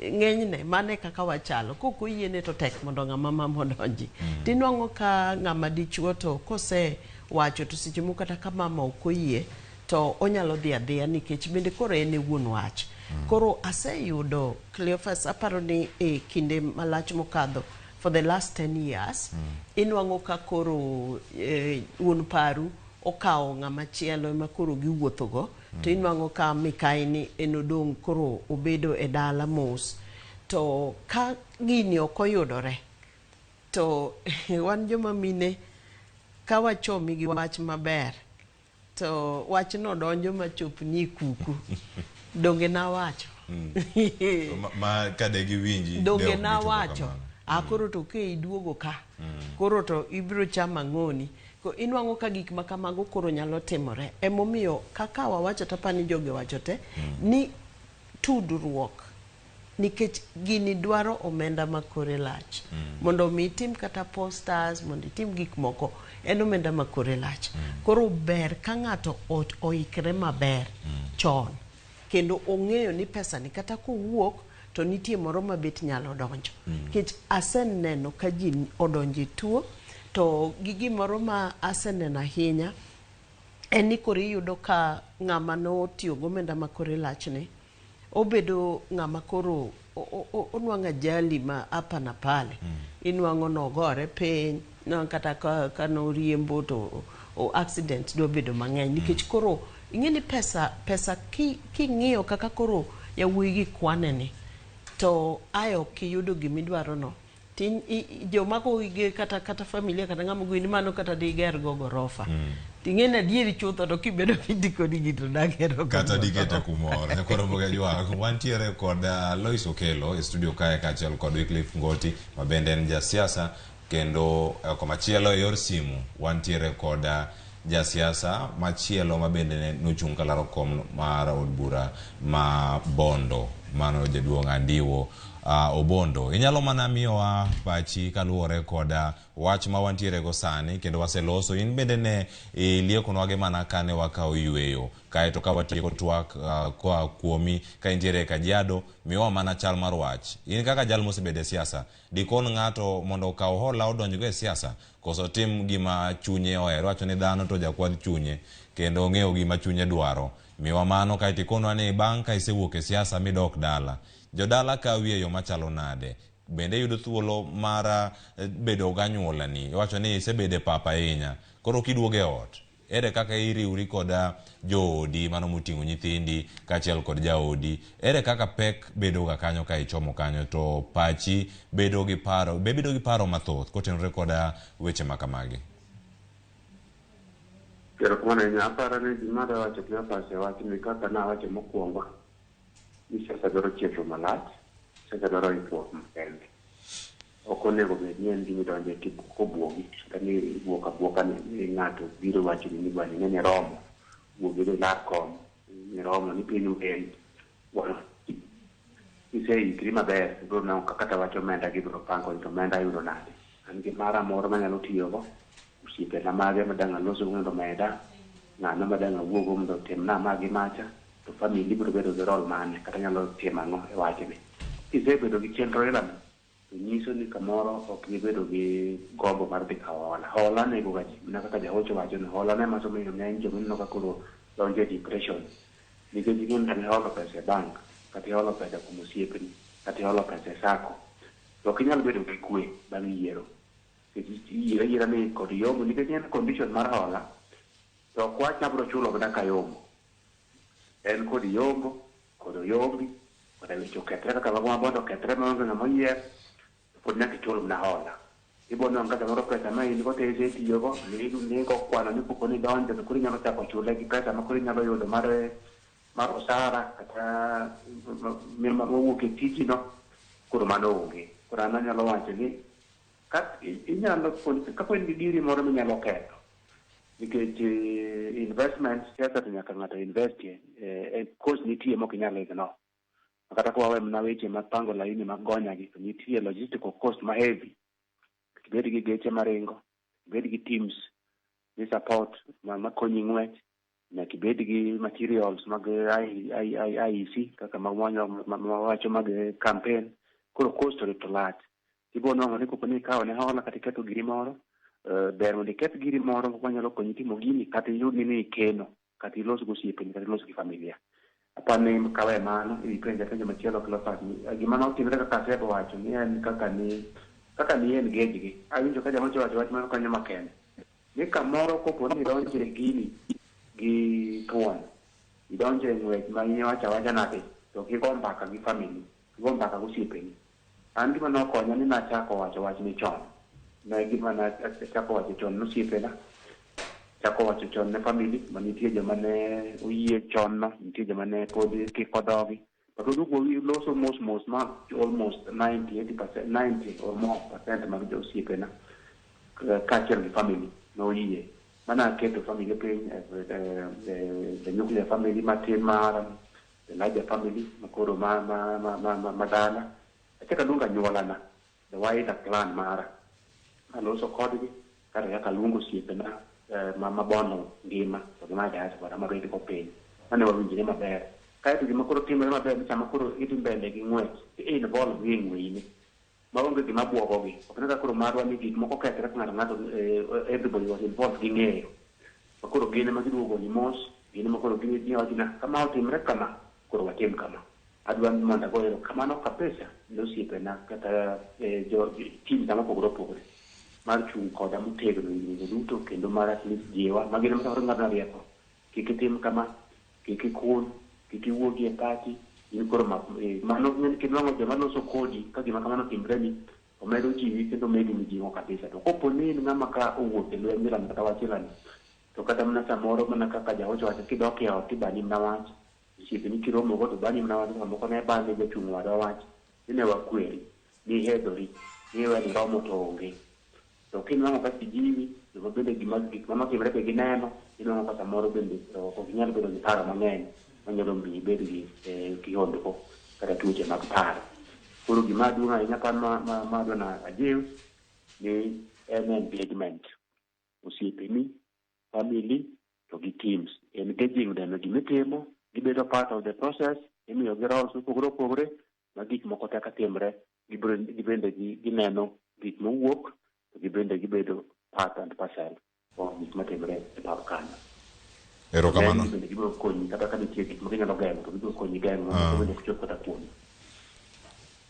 ng'enyne mane kaka wachalo kokoyiene to tek mondo ng'ama mama odonji. Tinwang'o ka ng'ama dichuo to kose wacho to seche moko kata ka mama ok oyie to onyalo dhi adhiya nikech bende koro en e wuon wach. Koro aseyudo Cleophas, aparo ni e kinde malach mokadho for the last 10 years inwang'o ka koro wuon paru okawo ng'ama chielo ema koro giwuothogo to inwang'o ka mikayi ni en odong' koro obedo e dala mos. To ka gini ok oyudore to wan joma mine ka wachomi gi wach maber to wachno donjo machopni e kuku. Donge nawacho? Ma kade giwinji de Donge ok gichopo nawacho? kamano. A koro to ke iduogo ka. Koro to ibiro chamo ang'oni. Ko inwang'o ka gik ma kamago koro nyalo timore. Emomiyo kaka wawacho tapani jogi owacho te ni tudruok nikech gini dwaro omenda ma kore lach. Mondo mi itim kata posters, mondo itim gik moko, en omenda ma kore lach. Koro ber ka ng'ato oikre maber chon kendo ong'eyo ni pesa ni kata kowuok to nitie moro ma bet nyalo donjo. Nikech aseneno ka ji odonjo e tuo, to gi gimoro ma aseneno ahinya en ni koro iyudo ka ng'ama notiyo gomenda ma kore lachni obedo ng'ama koro onwang'o ajali ma hapa na pale. Inwang'o nogore piny, nwang'o kata ka noriembo to accident dwa bedo mang'eny nikech koro ing'e ni pesa king'iyo kaka koro yawuoyi gi kwane ni to ae ok iyudo gimidwaro no joma gogi kata familia kata ng'ama goyi ni mano kata diger go gorofa. Ting'e ni adieri chutho to kibedo mindiko ni gito dagero go Kata gorofa. dikete kumoro. Koro Mboga Jwang, wantiere kod Lois Okelo e studio kae kaachiel kod Wycliffe Ngoti ma bende en jasiasa kendo komachielo e yor simu wantiere kod jasiasa machielo ma bende nochung' kalaro kom mar od bura ma Bondo, mano jaduong' Andiwo Obondo. Inyalo mana miyowa pachi kaluwore kod wach ma wantiere go sani kendo waseloso. In bende ne iliekonwa gi mana kane wakawo yweyo. Kaeto ka watieko twak koa kuomi ka intiere e Kajiado, miyowa mana chal mar wach. In kaka jal mosebedo e siasa, dikon ng'ato mondo okaw hola odonjgo e siasa koso tim gima chunye ohero. Iwacho ni dhano to jakwadh chunye kendo ong'eyo gima chunye dwaro. Miwa mano kaeto ikonwa ni bang' ka isewuok e siasa midok dala, jodala kawi e yo machalo nade? Bende iyudo thuolo mar bedo ganyuolani? Iwacho ni isebedo e pap ahinya. Koro kiduogo e ot, ere kaka iriwri kod joodi mano moting'o nyithindi kaachiel kod jaodi? Ere kaka pek bedo ga kanyo ka ichomo kanyo to pachi bedo gi paro, be bedo gi paro mathoth kotenore kod weche ma kamagi? Erokamano ahinya. Aparo ni gima adwa wacho Cleophas e wachni kaka nawacho mokwongo ni siasa dwaro chenro malach, siasa dwaro ikruok makende. Ok onego bed ni en gima idonje kobuogi kata ni ibuok abuoka ni ng'ato biro wachoni ni bwana ing'e ni romo, wuog idhi ilar kom, ni romo ni piny wen. Kiseikri maber, ibiro nwang'o ka kata wach omenda gibiro pango ni to omenda ayudo nade. An gi mara moro manyalo tiyogo, osiepena mage madang' alosgo mondo omeda, ng'ano madang' awuogo mondo otimna ma gi macha, to family biro bedo gi role mane kata nyalo timo ang'o e wachni. Kisebedo gi chenro aila no, to nyiso ni kamoro ok ibedo gi gombo mar dhi kawo hola. Hola nego ga ji, mana kaka jahocho wacho ni hola ne ema osemiyo ng'eny joma ineno ka koro donjo e depression. Nikech ing'e ni iholo pesa e bank, kata iholo pesa kuom osiepni, kata iholo pesa e sacco, to ok inyal bedo gi kwe bang' yiero. Nikech iyiero ayiera ni kod yombo, nikech en condition mar hola, to ok wach ni abiro chulo mana kayombo. En kod yombo, kod oyombi, koda weche okethre kaka mago ma Bondo okethre maonge ng'ama oyier, to pod nyaka ichul mana hola. Ibo nwang'o ka samoro pesa ma in go to isetiyogo, nigo kwano ni kopo ni idonjo to koro inyalo chako chule gi pesa ma koro inyalo yudo mar osara kata mowuok e tijino, koro mano onge. Koro an anyalo wacho ni ka inyalo kapo in gi giri moro minyalo ketho nikech investment siasa to nyaka ng'ato investie cost nitie mok inyal ignore. Kata ka wawe mana weche mag pango laini mag gonya gi to nitie logistical cost ma heavy. Ibed gi geche maringo, ibed gi teams ni support makonyi ng'wech, nyaka ibed gi materials mag IEC kaka mawacho mag campaign. Koro cost to lach. Ibo nwang'o ni kopo ni ikawo ne hola kata iketho giri moro, ber mondo iketh giri moro manyalo konyi timo gini kata iyud ni ikeno kata ilos gi osiepeni kata ilos gi familia. Apani kawe mano ipenja penjo machielo Cleophas gima notimre kaka Asebo wacho ni en kaka ni engage gi. Awinjo ka jamocha wacho wach mano kanyo makende. Ni kamoro kopo ni idonjo e gini gi thuon, idonjo e ng'wech ma in iwacho awacha nade, to ok igo mbaka gi family, igo mbaka gi osiepeni. An gima nokonya ni nachako wacho wachni chon. Ne gima nachako wacho chon nosiepena. Chako wacho chon ne family ma nitie joma ne oyie chon no, nitie joma ne pod kiko dhogi. But waduogo loso mos mos ma almost 90, 80%, 90 or more percent mag jo osiepena kaachiel gi family noyie. Mana aketo family piny, the nuclear family matin mara, the larger family makoro ma dala. Achako aluongo anyuolana, the wider clan mara. Aloso kodgi, kata kaka aluongo osiepena ma bono ngima to gi ma diaspora mabet go piny. Mane wawinjre maber. Kaeto gima koro timore maber ni sama koro idhi mbele gi ng'wech, i involve gi e ng'weyini. Maonge gima buogogi. Ok ne kaka koro marwa ni gik moko kethre to ng'ato ng'ato everybody was involved gi ng'eyo. Ma koro gin ema giduogo ni mos, gin ema koro giwacho ni kama otimre kama, koro watim kama. Adwa ni mondo ago erokamano kabisa ne osiepena kata jo team na mopogore opogore mar chung' koda motegno e higni duto kendo mar at least jiwa ma gin ema samoro ging'adona rieko. Kik itim kama, kik ikun, kik iwuogi e party, in koro mano kinwang'o joma loso kodi ka gima kamano otimreni, omedo jiwi kendo omedi mijing'o kabisa. To kopo ni in ng'ama ka owuok e lweny milando kata wach ilando, to kata mana samoro mana kaka jaocho wacho kidok e ot tibani mana wach, osiepeni kiromogo to bani mana wach, samoko ne bane jachung' wadwa wach, ni ne wakweri, nihedhori, niwe ni romo to onge. To kinwang'o ka kijiwi, joma bende gima gik manotimre be gineno, inwang'o ka samoro bende ok inyal bedo gi paro mang'eny manyalo miyi ibed gi kihondko kata tuoche mag paro. Koro gima duong' ahinya pan ma adwa na ajiw ni en engagement. Osiepeni, family to gi teams. Engaging them e gimitimo, gibedo part of the process, imiyogi roles mopogore opogore ma gik moko te katimre, gibende gineno gik mowuok to gibende gibedo part and parcel of gik matimre e pap kanyo. Erokamano. Then bende gibiro konyi kata ka nitie gik ma ginyalo geng'o to gibiro konyi geng'o mondo bende ok chop kata kuomi.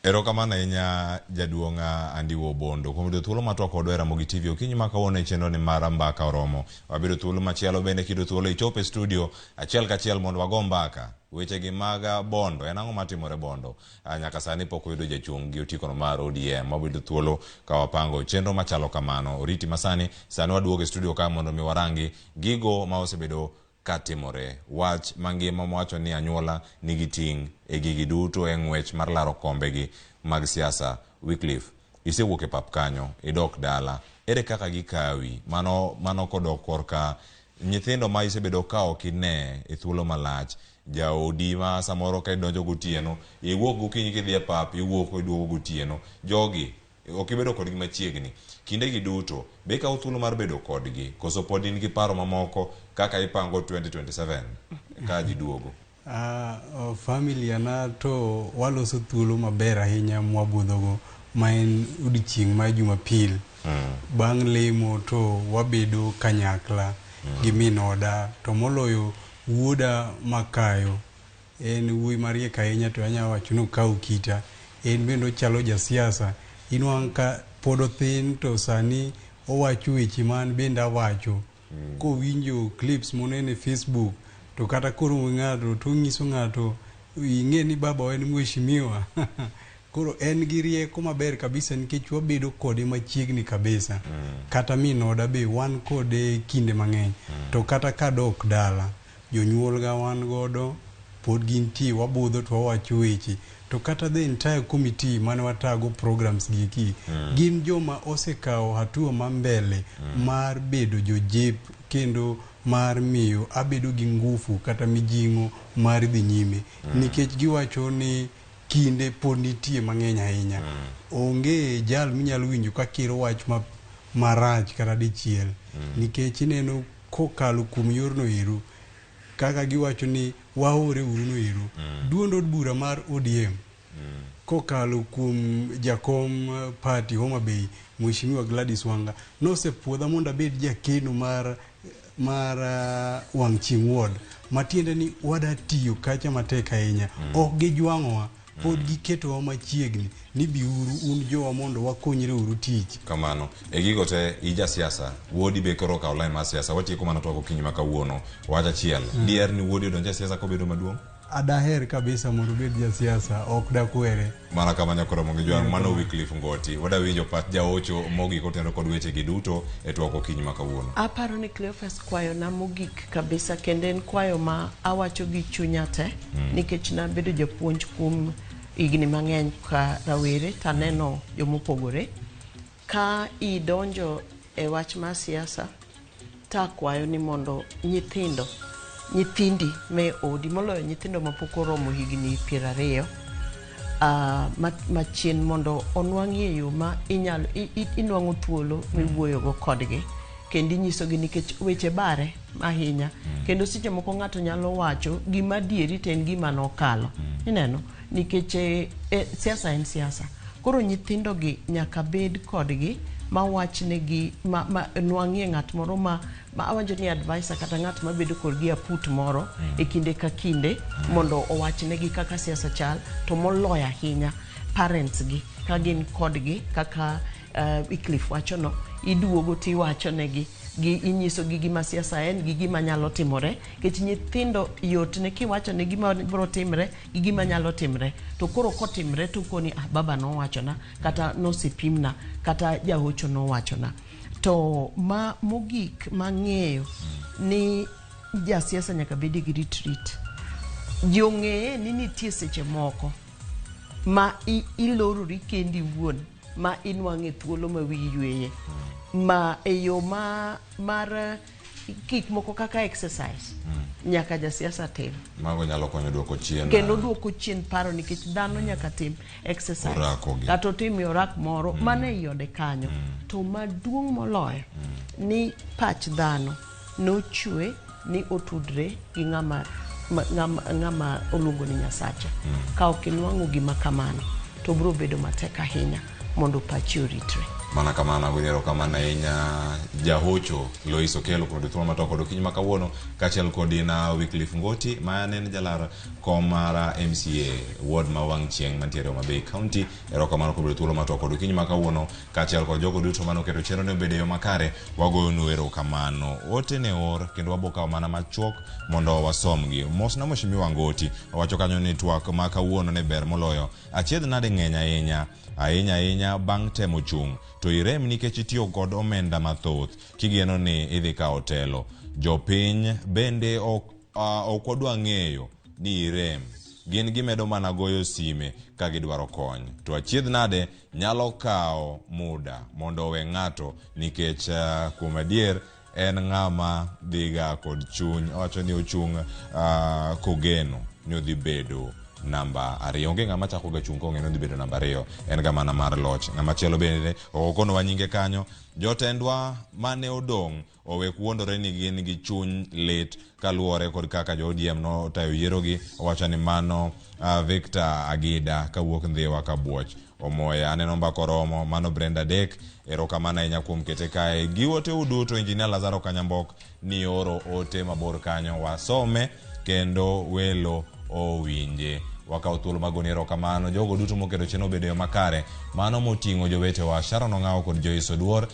Erokamano ahinya jaduong' Andiwo Obondo kuom yudo thuolo mar twak kodwa e Ramogi TV okinyi ma kawuono e chenro ni mar Mbaka Oromo. Wabiro thuolo machielo bende kiyudo thuolo ichop e studio achiel kachiel mondo wago mbaka. Weche gi mag Bondo, en ang'o matimore Bondo? Nyaka sani pok oyudo jachung' gi otikono mar ODM. Wabiro thuolo ka wapango chenro machalo kamano. Oriti masani, sani waduogo e studio ka mondo mi warangi gigo ma osebedo katimore. Wach mangima mwacho ni anyuola nigi ting' e gigi duto e ng'wech mar laro kombegi mag siasa. Wycliffe, isewuok e pap kanyo, idok dala. Ere kaka gikawi? Mano kodok korka nyithindo ma isebedo ka ok ine e thuolo malach. Jaodi ma samoro ka idonjo gotieno, iwuok gokinyi kidhi e pap, iwuok iduogo gotieno. Jogi, ok ibedo kodgi machiegni. Kindegi duto, be ikawo thuolo mar bedo kodgi? Koso pod in gi paro mamoko kaka ipango 2027 ka ji duogo? Familia na to waloso thuolo maber ahinya mwabudhogo ma en odiochieng' mar Jumapil. Bang' lemo to wabedo kanyakla gi min oda to moloyo wuoda makayo. En wuoyi mariek ahinya to anyalo wacho ni okawo kita. En bende ochalo jasiasa. Inwang'o ka pod othin to sani owacho weche ma an bende awacho. Kowinjo clips moneno e Facebook to kata koromo gi ng'ato to onyiso ng'ato ing'e ni baba en mheshimiwa. Koro en gi rieko maber kabisa nikech wabedo kode machiegni kabisa. Kata min oda be wan kode kinde mang'eny. To kata kadok dala, jonyuolga wan godo pod gintie wabudho to wawacho weche. To kata the entire committee mane watago programs gi eki, gin joma osekawo hatua ma mbele mar bedo jojep kendo mar miyo abedo gi ngufu kata mijing'o mar dhi nyime. Nikech giwacho ni kinde pod nitie mang'eny ahinya. Onge jal minyalo winjo ka kiro wach marach kata dichiel. Nikech ineno kokalo kuom yorno ero, kaka giwacho ni waore uru no ero. Duond od bura mar ODM kokalo kuom jakom party Homa Bay Mheshimiwa Gladys Wanga nosepuodha mondo abed jakeno mar wang' chieng' ward, matiende ni wada tiyo kacha matek ahinya. Ok gijwang'owa, pod giketowa machiegni ni biuru un jowa mondo wakonyre uru tich. Kamano. E gigo te, ija siasa, wuodi be koro okawo line mar siasa. Watieko mana twak okinyi ma kawuono. Wach achiel, diher ni wuodi odonj e siasa kobedo maduong'? Adaher kabisa mondo obed jasiasa, ok dakwere. Mana kama nyakoro gi jwang' mano Wycliffe Ngoti. Wada winjo pach jaocho mogik otenore kod weche gi duto e twak okinyi ma kawuono. Aparo ni Cleophas kwayo na mogik kabisa kendo en kwayo ma awacho gi chunya te nikech nabedo japuonj kuom higni mang'eny ka rawere taneno jomopogore. Ka idonjo e wach mar siasa takwayo ni mondo nyithindo nyithindi me odi moloyo nyithindo mapok oromo higni 20 machien mondo onwang'ie yo ma inyalo inwang'o thuolo miwuoyogo kodgi kendo inyisogi nikech weche bare ahinya kendo seche moko ng'ato nyalo wacho gima adieri to en gima nokalo ineno nikech siasa en siasa. Koro nyithindogi nyaka bed kodgi mawachnegi ma nwang'ie ng'at moro ma awacho ni advisor kata ng'at mabedo kodgi aput moro e kinde ka kinde mondo owachnegi kaka siasa chal to moloyo ahinya parents gi ka gin kodgi kaka Wycliffe wachono iduogo tiwachonegi gi inyisogi gima siasa en gi gima nyalo timore nikech nyithindo yot ne kiwachone gima biro timre gi gima nyalo timre to koro kotimre to koni ah baba nowachona kata nosepimna kata jahocho nowachona. To ma mogik mang'eyo ni jasiasa nyaka bed gi retreat. Ji ong'eye ni nitie seche moko ma ilorori kendi iwuon ma inwang'e thuolo ma wiyi yweye ma e yo ma mar gik moko kaka exercise nyaka jasiasa tim. Mago nyalo konyo duoko chien kendo duoko chien paro nikech dhano nyaka tim exercise kata otim orak moro mana ei ode kanyo. To maduong' moloyo ni pach dhano nochwe ni otudre gi ng'ama oluongo ni Nyasache. Ka ok inwang'o gima kamano to biro bedo matek ahinya mondo pachi oritre. Mana kamano agoyo erokamano ahinya jahocho Lois Okello kuom thuolo matoko kod okinyi ma kawuono kaachiel kod na Wycliffe Ngoti ma en jalar kom mar MCA ward ma wang' chieng' mantiere Homa Bay County. Erokamano kuom thuolo matoko kod okinyi ma kawuono kaachiel kod jogo duto mane oketo chenro ni obedo e yo makare. Wagoyonu erokamano. Ote ne or kendo wabokawo mana machuok mondo wasomgi. Mosna Mheshimiwa Ngoti owacho kanyo ni twak ma kawuono ne ber moloyo. Achiedh nade ng'eny ahinya ahinya ahinya bang' temo chung' to irem nikech itiyo kod omenda mathoth kigeno ni idhi kawo telo. Jopiny bende ok wadwa ng'eyo ni irem. Gin gimedo mana goyo sime ka gidwaro kony. To achiedh nade nyalo kawo muda mondo owe ng'ato nikech kuom adier en ng'ama dhiga kod chuny. Owacho ni ochung' kogeno ni odhi bedo namba 2. Onge ng'ama chako ga chung' kong'e ni odhi bedo namba 2. En ga mana mar loch. Ng'ama chielo bende okonowa nyinge kanyo. Jotendwa mane odong' owe wuondore ni gin gi chuny lit kaluwore kod kaka jo ODM notayo yierogi. Owacho ni mano Victor Agida kawuok Ndhiwa Kabuoch. Omoya aneno mbaka oromo. Mano Brenda Dek, erokamano ahinya kuom kete kae. Gi ote uduto Engineer Lazaro Kanyambok ni oro ote mabor kanyo wasome kendo welo owinje. Wakawo thuolo mag goni erokamano jogo duto moketo chenro obedo e yo makare. Mano moting'o jowetewa Sharon Ong'awo kod Joyce Oduor,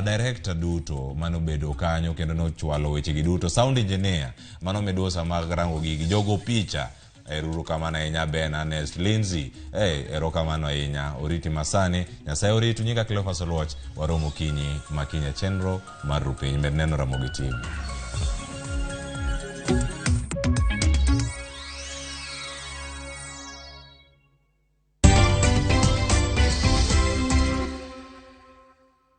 director duto manobedo kanyo kendo nochwalo wechegi duto, sound engineer mano meduosa mag rango gigi, jogo picha eruru kamano ahinya, Ben Ernest Lindsay, erokamano ahinya. Oriti masani, Nyasaye oritu. Nyinga Cleophas Oluoch, waromo kinyi makinya chenro mar Rupiny. Med neno Ramogi TV.